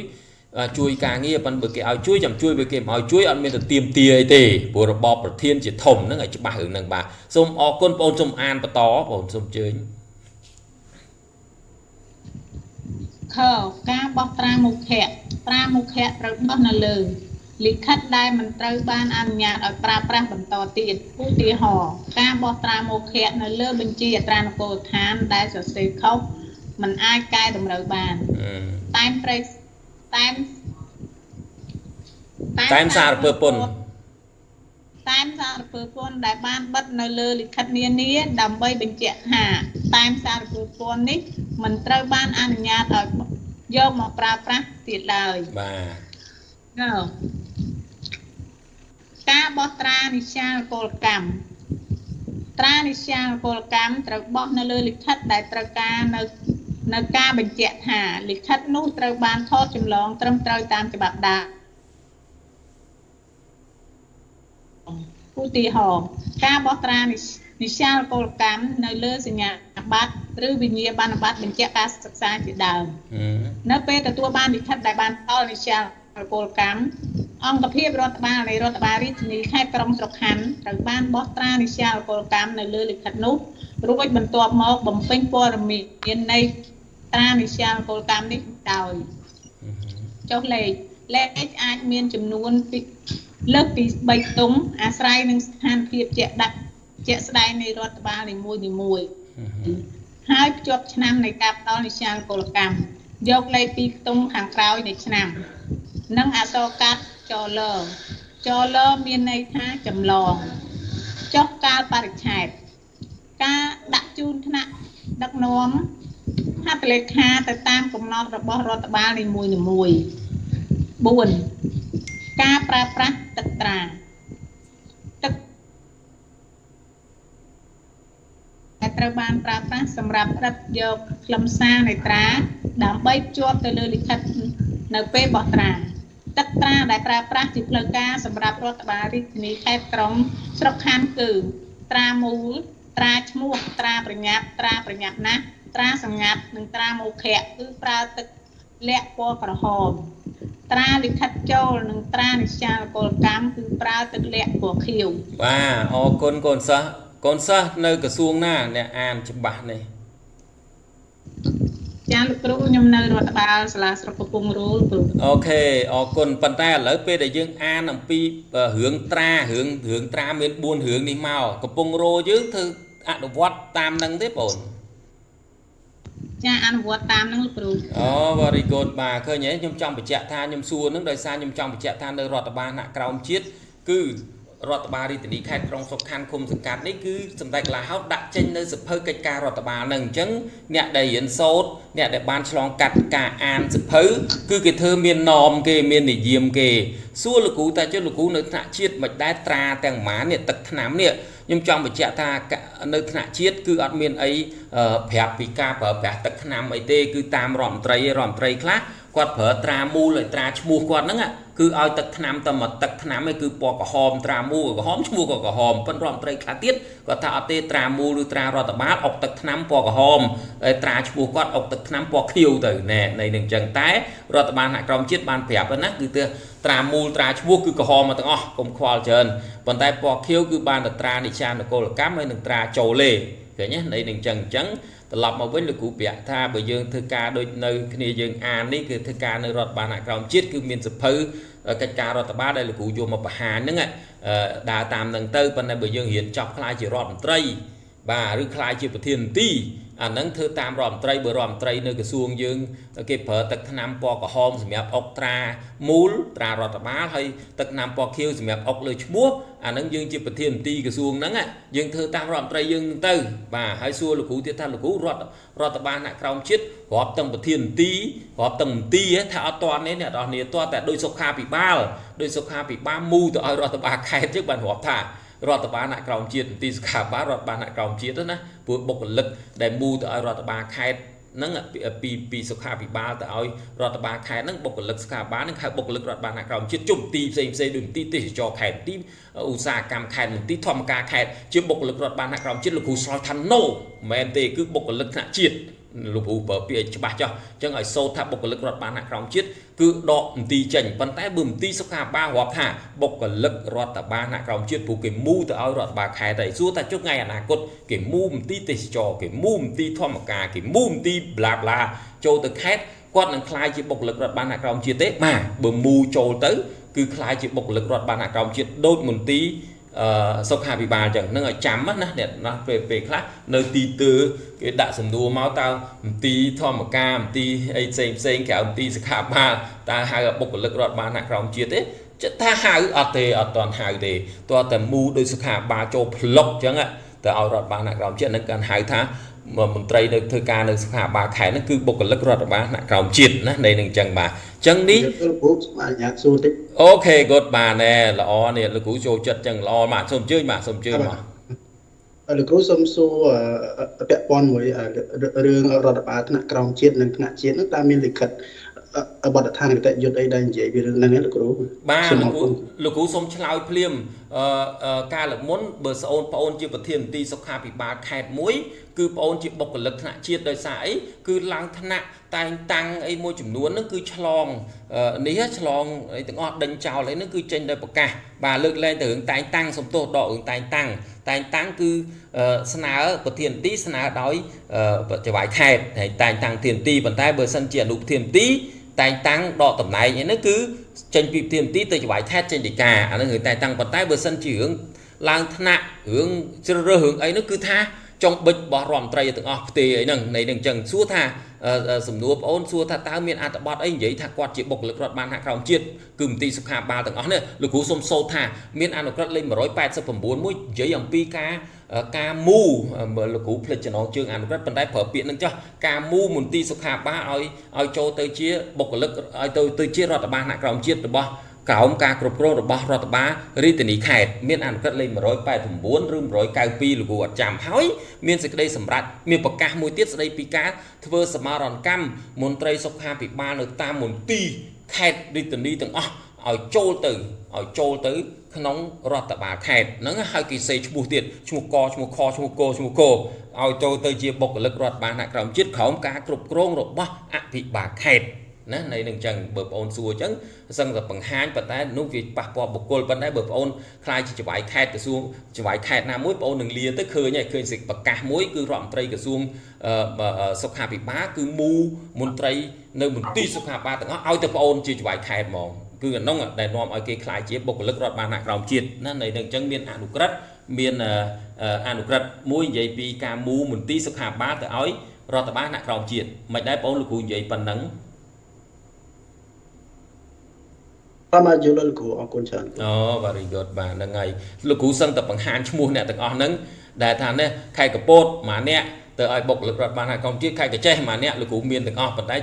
ជួយការងារប៉ុន្តែបើគេឲ្យជួយចាំជួយបើគេមិនឲ្យជួយអត់មានទៅទៀមទាអីទេព្រោះរបបប្រធានជាធំហ្នឹងឲ្យច្បាស់រឿងហ្នឹងបាទសូមអរគុណបងសូមអានបន្តបងសូមអញ្ជើញខការបោះត្រាមុខៈត្រាមុខៈត្រូវបោះនៅលើលិខិតដែលមិនត្រូវបានអនុញ្ញាតឲ្យប្រើប្រាស់បន្តទៀតឧទាហរណ៍ការបោះត្រាមុខៈនៅលើបញ្ជីអត្រានុកូលដ្ឋានដែលសរសេរខុសមិនអាចកែតម្រូវបានតែមប្រេតែមតែមសារពើពន្ធតែមសារពើពន្ធដែលបានបិទនៅលើលិខិតនានាដើម្បីបញ្ជាក់ថាតែមសារពើពន្ធនេះមិនត្រូវបានអនុញ្ញាតឲ្យយកមកប្រើប្រាស់ទៀតឡើយបាទការបោះត្រានិស្យាលពលកម្មត្រានិស្យាលពលកម្មត្រូវបោះនៅលើលិខិតដែលត្រូវការនៅការបញ្ជាក់ថាលិខិតនោះត្រូវបានថតចម្លងត្រឹមត្រូវតាមច្បាប់ដើមឧទាហរណ៍ការបោះត្រានិស្យាលពលកម្មនៅលើសញ្ញាបត្រឬវិញ្ញាបនបត្របញ្ជាក់ការសិក្សាជាដើមនៅពេលទទួលបានលិខិតដែលបានផ្ដល់និស្យាលពលកម្មអង្គភាពរដ្ឋបាលនៃរដ្ឋបាលរាជធានីខេត្តក្រុងស្រុកខណ្ឌត្រូវបានបោះត្រានិស្យាលពលកម្មនៅលើលិខិតនោះរួចបន្ទាប់មកបំពេញព័ត៌មាននៃត្រានិស្យាលពលកម្មនេះដោយចុះលេខលេខអាចមានចំនួនលើសពី3ខ្ទង់អាស្រ័យនឹងស្ថានភាពជាក់ស្ដែងនៃរដ្ឋបាលនីមួយៗហើយភ្ជាប់ឆ្នាំនៃការផ្ដល់និស្យាលពលកម្មយកលេខ2ខ្ទង់ខាងក្រោយនៃឆ្នាំនិងអក្សរកាត់ចលចលមានន័យថាចម្លងចុះកាលបរិច្ឆេទការដាក់ជូនថ្នាក់ដឹកនាំហត្ថលេខាទៅតាមកំណត់របស់រដ្ឋបាលនីមួយៗ4ការប្រើប្រាស់ទឹកត្រាទឹកដែលត្រូវបានប្រើប្រាស់សម្រាប់រឹបយកខ្លឹមសារនៃត្រាដើម្បីភ្ជាប់ទៅលើលិខិតនៅពេលបោះត្រាទឹកត្រាដែលប្រើប្រាស់ជាផ្លូវការសម្រាប់រដ្ឋបាលរាជធានីខេត្តក្រុងស្រុកខណ្ឌគឺត្រាមូលត្រាឈ្មោះត្រាប្រញាប់ត្រាប្រញាប់ណាស់ត្រាសម្ងាត់និងត្រាមោខៈគឺប្រើទឹកលាក់ពណ៌ក្រហមត្រាលិខិតចូលនិងត្រានិស្យាលពលកម្មគឺប្រើទឹកលាក់ពណ៌ខៀវបាទអរគុណកូនសិស្សកូនសិស្សនៅក្រសួងណាអ្នកអានច្បាស់នេះចាលោកគ្រូខ្ញុំនៅរដ្ឋបាលសាលាស្រុកកំពង់រូលគ្រូអូខេអរគុណប៉ុន្តែឥឡូវពេលដែលយើងអានអំពីរឿងត្រារឿងត្រាមាន4រឿងនេះមកកំពង់រោយើងធ្វើអនុវត្តតាមនឹងទេបង ចាអនុវត្តតាមនឹងលោកគ្រូ អូ very good បាទឃើញទេខ្ញុំចង់បញ្ជាក់ថាខ្ញុំសួរនឹងដោយសារខ្ញុំចង់បញ្ជាក់ថានៅរដ្ឋបាលថ្នាក់ក្រោមជាតិគឺរដ្ឋបាលរាជធានីខេត្តក្រុងស្រុកខណ្ឌឃុំសង្កាត់នេះគឺសម្ដេចកលាហោដាក់ចេញនៅសភៅកិច្ចការរដ្ឋបាលនឹងអញ្ចឹងអ្នកដែលរៀនសូត្រអ្នកដែលបានឆ្លងកាត់ការអានសភៅគឺគេធ្វើមានណមគេមាននិយមគេសួរលោកគ្រូតែចុះលោកគ្រូនៅថ្នាក់ជាតិមិនដែលត្រាទាំងប្រមាណនេះទឹកថ្នាំនេះខ្ញុំចង់បញ្ជាក់ថានៅថ្នាក់ជាតិគឺអត់មានអីប្រាប់ពីការប្រើប្រាស់ទឹកថ្នាំអីទេគឺតាមរដ្ឋមន្ត្រីរដ្ឋមន្ត្រីខ្លះគាត់ប្រើត្រាមូលឲ្យត្រាឈ្មោះគាត់ហ្នឹងគឺឲ្យទឹកថ្នាំតែមកទឹកថ្នាំឯងគឺពណ៌ក្រហមត្រាមូលក្រហមឈ្មោះក៏ក្រហមប៉ុន្តែរដ្ឋមន្ត្រីខ្លះទៀតគាត់ថាអត់ទេត្រាមូលឬត្រារដ្ឋបាលអុកទឹកថ្នាំពណ៌ក្រហមត្រាឈ្មោះគាត់អុកទឹកថ្នាំពណ៌ខៀវទៅណែនៃនឹងចឹងតែរដ្ឋបាលថ្នាក់ក្រោមជាតិបានប្រាប់ណាគឺទៅត្រាមូលត្រាឈ្មោះគឺក្រហមមកទាំងអស់កុំខ្វល់ច្រើនប៉ុន្តែពណ៌ខៀវគឺបានតែត្រានិច្ចានុកូលកម្មហើយនឹងត្រាចូលលេឃើញទេនៃនឹងចឹងអញ្ចឹងត្រឡប់មកវិញលោកគ្រូប្រាប់ថាបើយើងធ្វើការដូចនៅគ្នាយើងអាននេះគឺធ្វើការនៅរដ្ឋបាលក្រោមជាតិគឺមានសភៅកិច្ចការរដ្ឋបាលដែលលោកគ្រូយកមកបង្ហាញហ្នឹងដើរតាមនឹងទៅប៉ុន្តែបើយើងរៀនចប់ខ្លាយជារដ្ឋមន្ត្រីបាទឬខ្លាយជាប្រធានមន្ទីរអាហ្នឹងធ្វើតាមរដ្ឋមន្ត្រីបើរដ្ឋមន្ត្រីនៅក្រសួងយើងគេប្រើទឹកថ្នាំពណ៌ក្រហមសម្រាប់អុកត្រាមូលត្រារដ្ឋបាលហើយទឹកថ្នាំពណ៌ខៀវសម្រាប់អុកលើឈ្មោះអាហ្នឹងយើងជាប្រធានមន្ទីរក្រសួងហ្នឹងយើងធ្វើតាមរដ្ឋមន្ត្រីយើងទៅបាទហើយសួរលោកគ្រូទៀតថាលោកគ្រូរដ្ឋបាលថ្នាក់ក្រោមជាតិរាប់ទាំងប្រធានមន្ទីររាប់ទាំងមន្ទីរថាអត់តាន់ទេអ្នកនរគ្នាតាន់តែដោយសុខាភិបាលដោយសុខាភិបាលមូទៅឲ្យរដ្ឋបាលខេត្តយើងបានរាប់ថារដ្ឋបាលថ្នាក់ក្រោមជាតិមន្ទីរសុខាភិបាលរដ្ឋបាលថ្នាក់ក្រោមជាតិណាព្រោះបុគ្គលិកដែលមូទៅឲ្យរដ្ឋបាលខេត្តហ្នឹងពីសុខាភិបាលទៅឲ្យរដ្ឋបាលខេត្តហ្នឹងបុគ្គលិកសុខាភិបាលហ្នឹងហៅបុគ្គលិករដ្ឋបាលថ្នាក់ក្រោមជាតិជុំទីផ្សេងផ្សេងដូចមន្ទីរទេសចរខេត្តមន្ទីរឧស្សាហកម្មខេត្តមន្ទីរធម្មការខេត្តជាបុគ្គលិករដ្ឋបាលថ្នាក់ក្រោមជាតិលោកគ្រូឆ្លើយថា no មិនមែនទេគឺបុគ្គលិកថ្នាក់ជាតិលោកគ្រូប្រើពាក្យឲ្យច្បាស់ចុះអញ្ចឹងឲ្យសូត្រថាបុគ្គលិករដ្ឋបាលថ្នាក់ក្រោមជាតិគឺដកមន្ទីរចេញប៉ុន្តែបើមន្ទីរសុខាភិបាលរាប់ថាបុគ្គលិករដ្ឋបាលថ្នាក់ក្រោមជាតិព្រោះគេមូទៅឲ្យរដ្ឋបាលខេត្តហើយសួរថាចុះថ្ងៃអនាគតគេមូមន្ទីរទេសចរគេមូមន្ទីរធម្មការគេមូមន្ទីរបឡាបឡាចូលទៅខេត្តគាត់នឹងក្លាយជាបុគ្គលិករដ្ឋបាលថ្នាក់ក្រោមជាតិទេបាទបើមូចូលទៅគឺក្លាយជាបុគ្គលិករដ្ឋបាលថ្នាក់ក្រោមជាតិដូចមន្ទីរសុខាភិបាលអញ្ចឹងនឹងឲ្យចាំណាអ្នកណាពេលខ្លះនៅទីទើគេដាក់សំណួរមកតើមន្ទីរធម្មការមន្ទីរអីផ្សេងផ្សេងក្រៅមន្ទីរសុខាភិបាលតើហៅបុគ្គលិករដ្ឋបាលថ្នាក់ក្រោមជាតិទេចិត្តថាហៅអត់ទេអត់ទាន់ហៅទេតើតែមូដោយសុខាភិបាលចូលផ្លុកអញ្ចឹងទៅឲ្យរដ្ឋបាលថ្នាក់ក្រោមជាតិនឹងកាន់ហៅថាមន្ត្រីនៅធ្វើការនៅសុខាភិបាលខេត្តហ្នឹងគឺបុគ្គលិករដ្ឋបាលថ្នាក់ក្រោមជាតិណានៃនឹងអញ្ចឹងបាទអញ្ចឹងនេះលោកគ្រូសូមអនុញ្ញាតសួរតិចអូខេ good បាទណែល្អនេះលោកគ្រូចូលចិត្តចឹងល្អបាទសូមអញ្ជើញបាទសូមអញ្ជើញបាទលោកគ្រូសូមសួរពាក់ព័ន្ធមួយរឿងរដ្ឋបាលថ្នាក់ក្រោមជាតិនិងថ្នាក់ជាតិនោះតើមានលិខិតបទដ្ឋានគតិយុត្តអីដែលនិយាយពីរឿងហ្នឹងលោកគ្រូបាទលោកគ្រូសូមឆ្លើយភ្លាមកាលមុនបើប្អូនជាប្រធានមន្ទីរសុខាភិបាលខេត្តមួយគឺប្អូនជាបុគ្គលិកថ្នាក់ជាតិដោយសារអីគឺឡើងថ្នាក់តែងតាំងអីមួយចំនួនហ្នឹងគឺឆ្លងនេះឆ្លងអីទាំងអស់ដេញចោលអីហ្នឹងគឺចេញដោយប្រកាសបាទលើកលែងទៅរឿងតែងតាំងសំទោសដករឿងតែងតាំងតែងតាំងគឺស្នើប្រធានមន្ទីរស្នើដោយចៅហ្វាយខេត្តហើយតែងតាំងធានមន្ទីរប៉ុន្តែបើសិនជាអនុប្រធានមន្ទីរតែងតាំងដកតំណែងអីហ្នឹងគឺចេញពីប្រធានមន្ទីរទៅចៅហ្វាយខេត្តចេញដីកាអាហ្នឹងរឿងតែងតាំងប៉ុន្តែបើសិនជារឿងឡើងថ្នាក់រឿងជ្រើសរើសរឿងអីហ្នឹងគឺថាចុងបិចរបស់រដ្ឋមន្ត្រីទាំងអស់ផ្ទេអីហ្នឹងនៃនឹងអញ្ចឹងសួរថាសំណួរប្អូនសួរថាតើមានអត្ថបទអីនិយាយថាគាត់ជាបុគ្គលិករដ្ឋបាលថ្នាក់ក្រោមជាតិគឺមន្ទីរសុខាភិបាលទាំងអស់នេះលោកគ្រូសូមសូត្រថាមានអនុក្រឹត្យលេខ189មួយនិយាយអំពីការមូលោកគ្រូភ្លេចចំណងជើងអនុក្រឹត្យប៉ុន្តែប្រើពាក្យនឹងចុះការមូមន្ទីរសុខាភិបាលឲ្យចូលទៅជាបុគ្គលិកឲ្យទៅជារដ្ឋបាលថ្នាក់ក្រោមជាតិរបស់ក្រោមការគ្រប់គ្រងរបស់រដ្ឋបាលរាជធានីខេត្តមានអនុក្រឹត្យលេខ189ឬ192លោកគ្រូអត់ចាំហើយមានសេចក្តីសម្រេចមានប្រកាសមួយទៀតស្ដីពីការធ្វើសមារណកម្មមន្ត្រីសុខាភិបាលនៅតាមមន្ទីរខេត្តរាជធានីទាំងអស់ឲ្យចូលទៅក្នុងរដ្ឋបាលខេត្តហ្នឹងហើយគេសេឈ្មោះទៀតឈ្មោះកឈ្មោះខឈ្មោះកឈ្មោះកឲ្យចូលទៅជាបុគ្គលិករដ្ឋបាលថ្នាក់ក្រោមជាតិក្រោមការគ្រប់គ្រងរបស់អភិបាលខេត្តណានៃនឹងចឹងបើបងអូនសួរចឹងសឹងតែបង្ហាញប៉ុន្តែនោះវាប៉ះពាល់បុគ្គលប៉ុន្តែបើបងអូនខ្លាយជាចៅហ្វាយខេត្តក្រសួងចៅហ្វាយខេត្តណាមួយបងអូននឹងលាទៅឃើញហើយឃើញសេចប្រកាសមួយគឺរដ្ឋមន្ត្រីក្រសួងសុខាភិបាលគឺមូមន្ត្រីនៅមន្ទីរសុខាភិបាលទាំងអស់ឲ្យទៅបងអូនជាចៅហ្វាយខេត្តហ្មងគឺអានោះដែលនាំឲ្យគេខ្លាយជាបុគ្គលិករដ្ឋបាលថ្នាក់ក្រោមជាតិណានៃនឹងចឹងមានអនុក្រឹត្យមានអនុក្រឹត្យមួយនិយាយពីការមូមន្ទីរសុខាភិបាលទៅឲ្យ រដ្ឋបាលថ្នាក់ក្រោមជាតិមិនដែរបងលោកគ្រូនិយាយប៉ុណ្ណឹងបាទយល់លោកគ្រូអរគុណច្រើនអូ very good បាទហ្នឹងហើយលោកគ្រូសឹងតែបង្ហាញឈ្មោះអ្នកទាំងអស់ហ្នឹងដែលថានេះខេត្តកពតម្នាក់ទៅឲ្យបុគ្គលិករដ្ឋបាលថ្នាក់ក្រោមជាតិខេត្តកចេះម្នាក់លោកគ្រូមានទាំងអស់ប៉ុន្តែ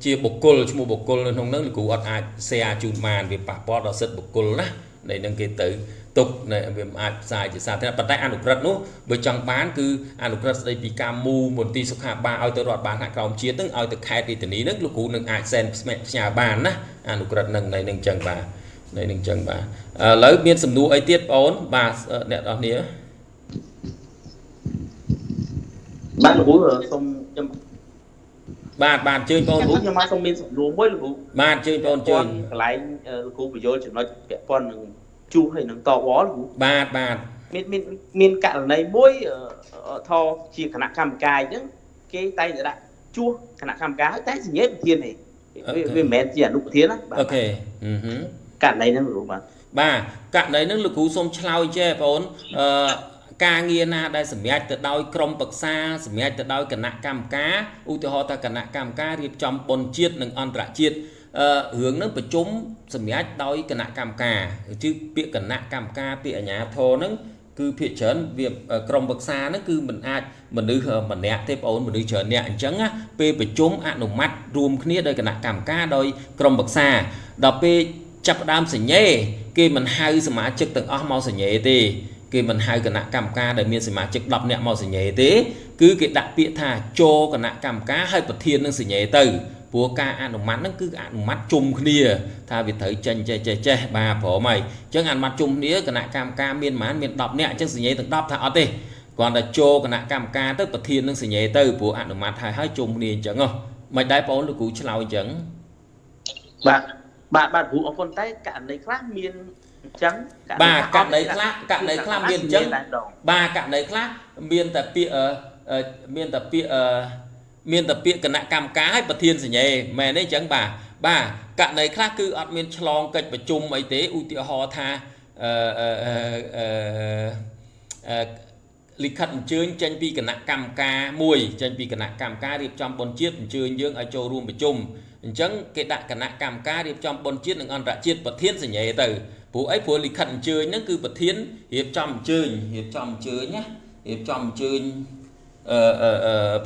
ជាបុគ្គលឈ្មោះបុគ្គលនៅក្នុងហ្នឹងលោកគ្រូអត់អាច share ជូនបានវាប៉ះពាល់ដល់សិទ្ធិបុគ្គលណានៃនឹងគេទៅទុកវាមិនអាចផ្សាយជាសាធារណៈប៉ុន្តែអនុក្រឹត្យនោះបើចង់បានគឺអនុក្រឹត្យស្ដីពីការមូមន្ទីរសុខាភិបាលឲ្យទៅរដ្ឋបាលថ្នាក់ក្រោមជាតិនឹងឲ្យទៅខេត្តរាជធានីនឹងលោកគ្រូនឹងអាចសែនផ្ញើបានណាអនុក្រឹត្យនឹងនៃនឹងចឹងបាទនៃនឹងចឹងបាទឥឡូវមានសំណួរអីទៀតបងអូនបាទអ្នកនរគ្នាបាទលោកគ្រូសូមខ្ញុំបាទបាទជើញបងគ្រូខ្ញុំមកសូមមានសំណួរមួយលោកគ្រូបាទជើញបងជើញកន្លែងលោកគ្រូបញ្យល់ចំណុចពាក់ព័ន្ធនឹងជួសហើយនឹងតវលោកគ្រូបាទបាទមានករណីមួយថជាគណៈកម្មការអញ្ចឹងគេតែងតែដាក់ជួសគណៈកម្មការហើយតែសញ្ញាប្រធានទេវាមិនមែនជាអនុប្រធានណាបាទអូខេករណីហ្នឹងលោកគ្រូបាទបាទករណីហ្នឹងលោកគ្រូសូមឆ្លើយចេះបងអូនអឺការងារណាដែលសម្រេចទៅដោយក្រុមប្រឹក្សាសម្រេចទៅដោយគណៈកម្មការឧទាហរណ៍ថាគណៈកម្មការរៀបចំបុណ្យជាតិនិងអន្តរជាតិរឿងហ្នឹងប្រជុំសម្រេចដោយគណៈកម្មការគឺពាក្យគណៈកម្មការពាក្យអាជ្ញាធរហ្នឹងគឺភាគច្រើនវាក្រុមប្រឹក្សាហ្នឹងគឺមិនអាចមនុស្សម្នាក់ទេបងអូនមនុស្សច្រើនអ្នកអញ្ចឹងណាពេលប្រជុំអនុម័តរួមគ្នាដោយគណៈកម្មការដោយក្រុមប្រឹក្សាដល់ពេលចាប់ផ្ដើមសញ្ញេគេមិនហៅសមាជិកទាំងអស់មកសញ្ញេទេគេមិនហៅគណៈកម្មការដែលមានសមាជិក10នាក់មកសញ្ញេទេគឺគេដាក់ពាក្យថាចូលគណៈកម្មការឲ្យប្រធាននឹងសញ្ញេទៅព្រោះការអនុម័តហ្នឹងគឺអនុម័តជុំគ្នាថាវាត្រូវចេញចេះចេះចេះបាទព្រមហើយអញ្ចឹងអនុម័តជុំគ្នាគណៈកម្មការមានប៉ុន្មានមាន10នាក់អញ្ចឹងសញ្ញេទាំង10ថាអត់ទេគ្រាន់តែចូលគណៈកម្មការទៅប្រធាននឹងសញ្ញេទៅព្រោះអនុម័តហើយហើយជុំគ្នាអញ្ចឹងហ៎មិនដែរបងលោកគ្រូឆ្លើយអញ្ចឹងបាទបាទបាទគ្រូអរគុណតែករណីខ្លះមានអញ្ចឹងបាទករណីខ្លះករណីខ្លះមានអញ្ចឹងបាទករណីខ្លះមានតែពាក្យមានតែពាក្យមានតែពាក្យគណៈកម្មការឲ្យប្រធានសញ្ញេមែនទេអញ្ចឹងបាទបាទករណីខ្លះគឺអត់មានឆ្លងកិច្ចប្រជុំអីទេឧទាហរណ៍ថាលិខិតអញ្ជើញចេញពីគណៈកម្មការមួយចេញពីគណៈកម្មការរៀបចំបុណ្យជាតិអញ្ជើញយើងឲ្យចូលរួមប្រជុំអញ្ចឹងគេដាក់គណៈកម្មការរៀបចំបុណ្យជាតិនិងអន្តរជាតិប្រធានសញ្ញេទៅព្រោះអីព្រោះលិខិតអញ្ជើញហ្នឹងគឺប្រធានរៀបចំអញ្ជើញរៀបចំអញ្ជើញណារៀបចំអញ្ជើញ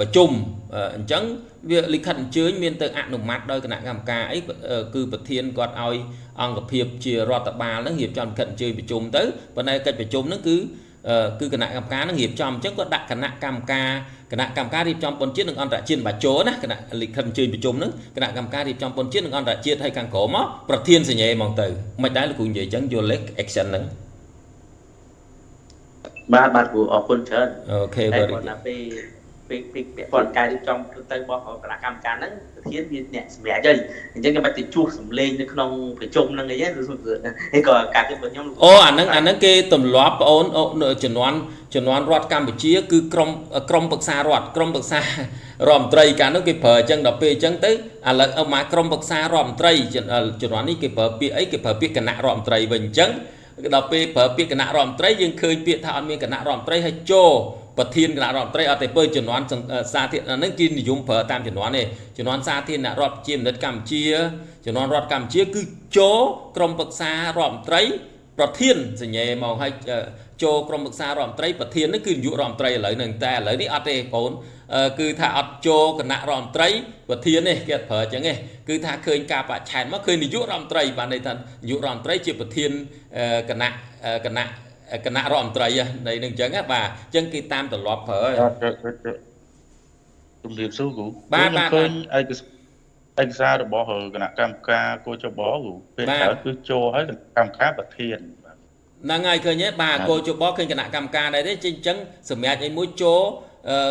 ប្រជុំអញ្ចឹងវាលិខិតអញ្ជើញមានទៅអនុម័តដោយគណៈកម្មការអីគឺប្រធានគាត់ឲ្យអង្គភាពជារដ្ឋបាលហ្នឹងរៀបចំលិខិតអញ្ជើញប្រជុំទៅប៉ុន្តែកិច្ចប្រជុំហ្នឹងគឺគណៈកម្មការហ្នឹងរៀបចំអញ្ចឹងគាត់ដាក់គណៈកម្មការរៀបចំបុណ្យជាតិនិងអន្តរជាតិបាចូលណាគណៈលិខិតអញ្ជើញប្រជុំហ្នឹងគណៈកម្មការរៀបចំបុណ្យជាតិនិងអន្តរជាតិឲ្យខាងក្រោមមកប្រធានសញ្ញេហ្មងទៅមិនដែរលោកគ្រូនិយាយអញ្ចឹងយល់លេខ action ហ្នឹងបាទបាទគ្រូអរគុណច្រើនអូខេបាទគាត់ថាពេលពេលពាក់ព័ន្ធការរៀបចំទៅរបស់គណៈកម្មការហ្នឹងប្រធានវាអ្នកសម្រេចហើយអញ្ចឹងគេបាច់ទៅជួសសម្លេងនៅក្នុងប្រជុំហ្នឹងអីហ្នឹងហើយក៏ការគិតរបស់ខ្ញុំអូអាហ្នឹងគេទម្លាប់បងអូនជំនាន់រដ្ឋកម្ពុជាគឺក្រុមប្រឹក្សារដ្ឋក្រុមប្រឹក្សារដ្ឋមន្ត្រីកាលនោះគេប្រើអញ្ចឹងដល់ពេលអញ្ចឹងទៅឥឡូវមកក្រុមប្រឹក្សារដ្ឋមន្ត្រីជំនាន់នេះគេប្រើពាក្យអីគេប្រើពាក្យគណៈរដ្ឋមន្ត្រីវិញអញ្ចឹងដល់ពេលប្រើពាក្យគណៈរដ្ឋមន្ត្រីយើងឃើញពាក្យថាអត់មានគណៈរដ្ឋមន្ត្រីហើយចូលប្រធានគណៈរដ្ឋមន្ត្រីអត់ទេពើជំនាន់សាធារណៈហ្នឹងគេនិយមប្រើតាមជំនាន់ទេជំនាន់សាធារណរដ្ឋជាមនិតកម្ពុជាជំនាន់រដ្ឋកម្ពុជាគឺចូលក្រុមប្រឹក្សារដ្ឋមន្ត្រីប្រធានសញ្ញេមកឲ្យចូលក្រុមប្រឹក្សារដ្ឋមន្ត្រីប្រធានហ្នឹងគឺនាយករដ្ឋមន្ត្រីឥឡូវហ្នឹងតែឥឡូវនេះអត់ទេបងគឺថាអត់ចូលគណៈរដ្ឋមន្ត្រីប្រធានទេគេអត់ប្រើអញ្ចឹងទេគឺថាឃើញការបច្ឆេទមកឃើញនាយករដ្ឋមន្ត្រីបានន័យថានាយករដ្ឋមន្ត្រីជាប្រធានគណៈគណៈគណៈរដ្ឋមន្ត្រីនៃនឹងអញ្ចឹងណាបាទអញ្ចឹងគេតាមទម្លាប់ប្រើជំរាបសួរគ្រូបាទឃើញឯកសាររបស់គណៈកម្មការគជបគ្រូពេលត្រូវគឺចូលឲ្យគណៈកម្មការប្រធានហ្នឹងហើយឃើញទេបាទគជបឃើញគណៈកម្មការដែរទេអញ្ចឹងសម្រាប់ឲ្យមួយចូល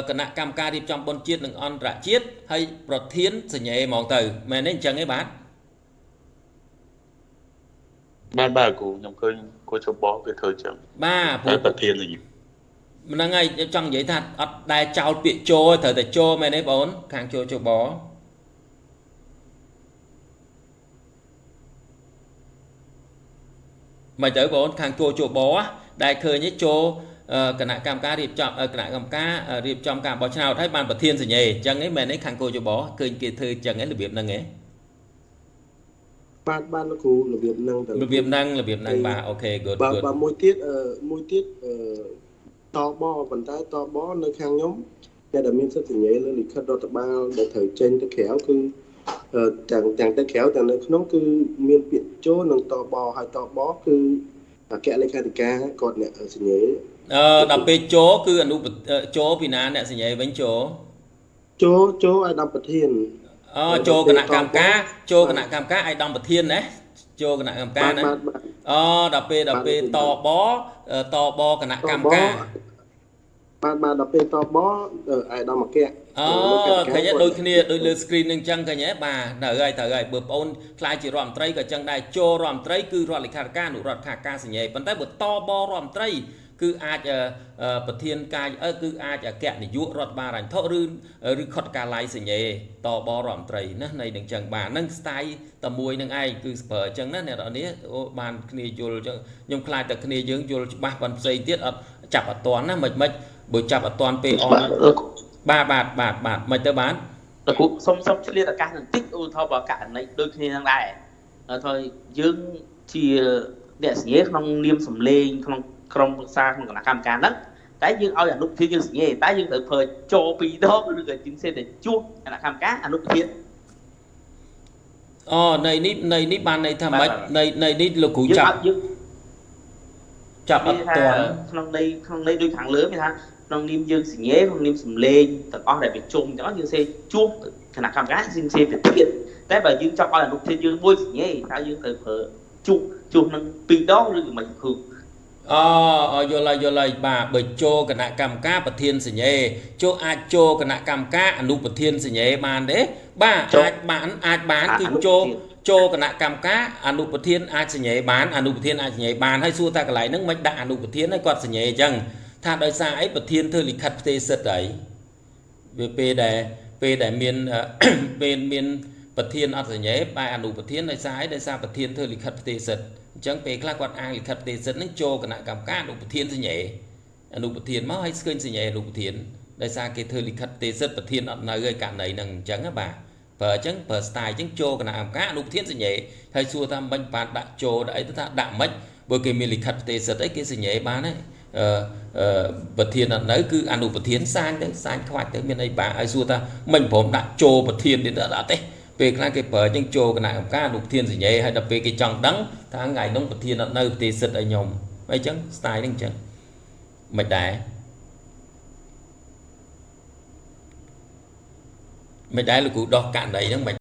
គណៈកម្មការរៀបចំបុណ្យជាតិនិងអន្តរជាតិហើយប្រធានសញ្ញេហ្មងទៅមែនទេអញ្ចឹងទេបាទបាទបាទគ្រូខ្ញុំឃើញគជបគេធ្វើអញ្ចឹងបាទព្រោះប្រធាននេះហ្នឹងហើយចង់និយាយថាអត់ដែលចោលពាក្យចូលត្រូវតែចូលមែនទេបងអូនខាងចូលជបមិនទៅបងអូនខាងចូលជបដែលឃើញចូល គណៈកម្មការរៀបចំគណៈកម្មការរៀបចំការបោះឆ្នោតហើយបានប្រធានសញ្ញេអញ្ចឹងឯងមែនទេខាងកោជបឃើញគេធ្វើអញ្ចឹងឯងរបៀបហ្នឹងឯងបាទបាទលោកគ្រូរបៀបហ្នឹងរបៀបហ្នឹងរបៀបហ្នឹងបាទអូខេ good បាទបាទមួយទៀតមួយទៀតតបប៉ុន្តែតបនៅខាងខ្ញុំអ្នកដែលមានសិទ្ធិសញ្ញេលើលិខិតរដ្ឋបាលដែលត្រូវចេញទៅក្រៅគឺទាំងទៅក្រៅទាំងនៅក្នុងគឺមានពាក្យចូលនិងតបហើយតបគឺអគ្គលេខាធិការគាត់អ្នកសញ្ញេដល់ពេលចូលគឺអនុចូលពីណាអ្នកសញ្ញេវិញចូលចូលចូលឲ្យដល់ប្រធានចូលគណៈកម្មការចូលគណៈកម្មការឲ្យដល់ប្រធានណាចូលគណៈកម្មការណាដល់ពេលតបតបគណៈកម្មការបាទបាទដល់ពេលតបឲ្យដល់មកៈឃើញដូចគ្នាដូចលើ screen នឹងចឹងឃើញហ៎បាទត្រូវហើយត្រូវហើយបើបងអូនខ្លាចជារដ្ឋមន្ត្រីក៏ចឹងដែរចូលរដ្ឋមន្ត្រីគឺរដ្ឋលេខាធិការអនុរដ្ឋខាការសញ្ញេប៉ុន្តែបើតបរដ្ឋមន្ត្រីគឺអាចប្រធានកាយគឺអាចអគ្គនាយករដ្ឋបាលរញ្ញធឬខុទ្ទកាល័យសញ្ញេតបរដ្ឋមន្ត្រីណានៃនឹងចឹងបាទនឹងស្ទាយតែមួយនឹងឯងគឺប្រើអញ្ចឹងណាអ្នកនរនេះបានគ្នាយល់អញ្ចឹងខ្ញុំខ្លាចតែគ្នាយើងយល់ច្បាស់ប៉ុនផ្សេងទៀតអត់ចាប់អត់តាន់ណាមិនមិនបើចាប់អត់តាន់ពេលអស់បាទបាទបាទបាទមិនទៅបានលោកគ្រូសុំឆ្លៀតឱកាសបន្តិចឧទាហរណ៍បើករណីដូចគ្នានឹងដែរថាយើងជាអ្នកសញ្ញេក្នុងនាមសម្លេងក្នុងក្រុមប្រឹក្សាក្នុងគណៈកម្មការហ្នឹងតែយើងឲ្យអនុប្រធានយើងសញ្ញេតែយើងត្រូវប្រើចូលពីរដងឬក៏ជាងសេតែជួសគណៈកម្មការអនុប្រធាននៃនេះបានន័យថាម៉េចនៃនេះលោកគ្រូចាប់ចាប់អត់ទាន់ក្នុងន័យដូចខាងលើមានថាក្នុងនាមយើងសញ្ញេក្នុងនាមសម្លេងទាំងអស់ដែលប្រជុំទាំងអស់យើងសេជួសគណៈកម្មការយើងសេប្រធានតែបើយើងចង់ឲ្យអនុប្រធានយើងមួយសញ្ញេតើយើងត្រូវប្រើជួសនឹងពីរដងឬក៏មិនគ្រូយល់ហើយបាទបើចូលគណៈកម្មការប្រធានសញ្ញេចូលអាចចូលគណៈកម្មការអនុប្រធានសញ្ញេបានទេបាទអាចបានគឺចូលគណៈកម្មការអនុប្រធានអាចសញ្ញេបានអនុប្រធានអាចសញ្ញេបានហើយសួរថាកន្លែងហ្នឹងមិនដាក់អនុប្រធានឲ្យគាត់សញ្ញេអញ្ចឹងថាដោយសារអីប្រធានធ្វើលិខិតផ្ទេរសិទ្ធិហើយវាពេលដែលមានពេលមានប្រធានអត់សញ្ញេបែរអនុប្រធានដោយសារអីដោយសារប្រធានធ្វើលិខិតផ្ទេរសិទ្ធិអញ្ចឹងពេលខ្លះគាត់អាងលិខិតផ្ទេរសិទ្ធិហ្នឹងចូលគណៈកម្មការអនុប្រធានសញ្ញេអនុប្រធានមកឲ្យស្ឃើញសញ្ញេអនុប្រធានដោយសារគេធ្វើលិខិតផ្ទេរសិទ្ធិប្រធានអត់នៅឯករណីហ្នឹងអញ្ចឹងណាបាទប្រើអញ្ចឹងប្រើ style អញ្ចឹងចូលគណៈកម្មការអនុប្រធានសញ្ញេហើយសួរថាមិនបានដាក់ចូលដាក់អីទៅថាដាក់មិនបើគេមានលិខិតផ្ទេរសិទ្ធិអីគេសញ្ញេបានហើយប្រធានអត់នៅគឺអនុប្រធានសាញទៅសាញខ្វាច់ទៅមានអីបាទហើយសួរថាមិនព្រមដាក់ចូលប្រធានទៀតអត់ទេពេលខ្លះគេប្រើអញ្ចឹងចូលគណៈកម្មការអនុប្រធានសញ្ញេហើយដល់ពេលគេចង់ដឹងថាថ្ងៃនោះប្រធានអត់នៅប្រទេសសិទ្ធឲ្យខ្ញុំអីចឹង style ហ្នឹងអញ្ចឹងមិនដែរមិនដែរលោកគ្រូដោះករណីហ្នឹងមិន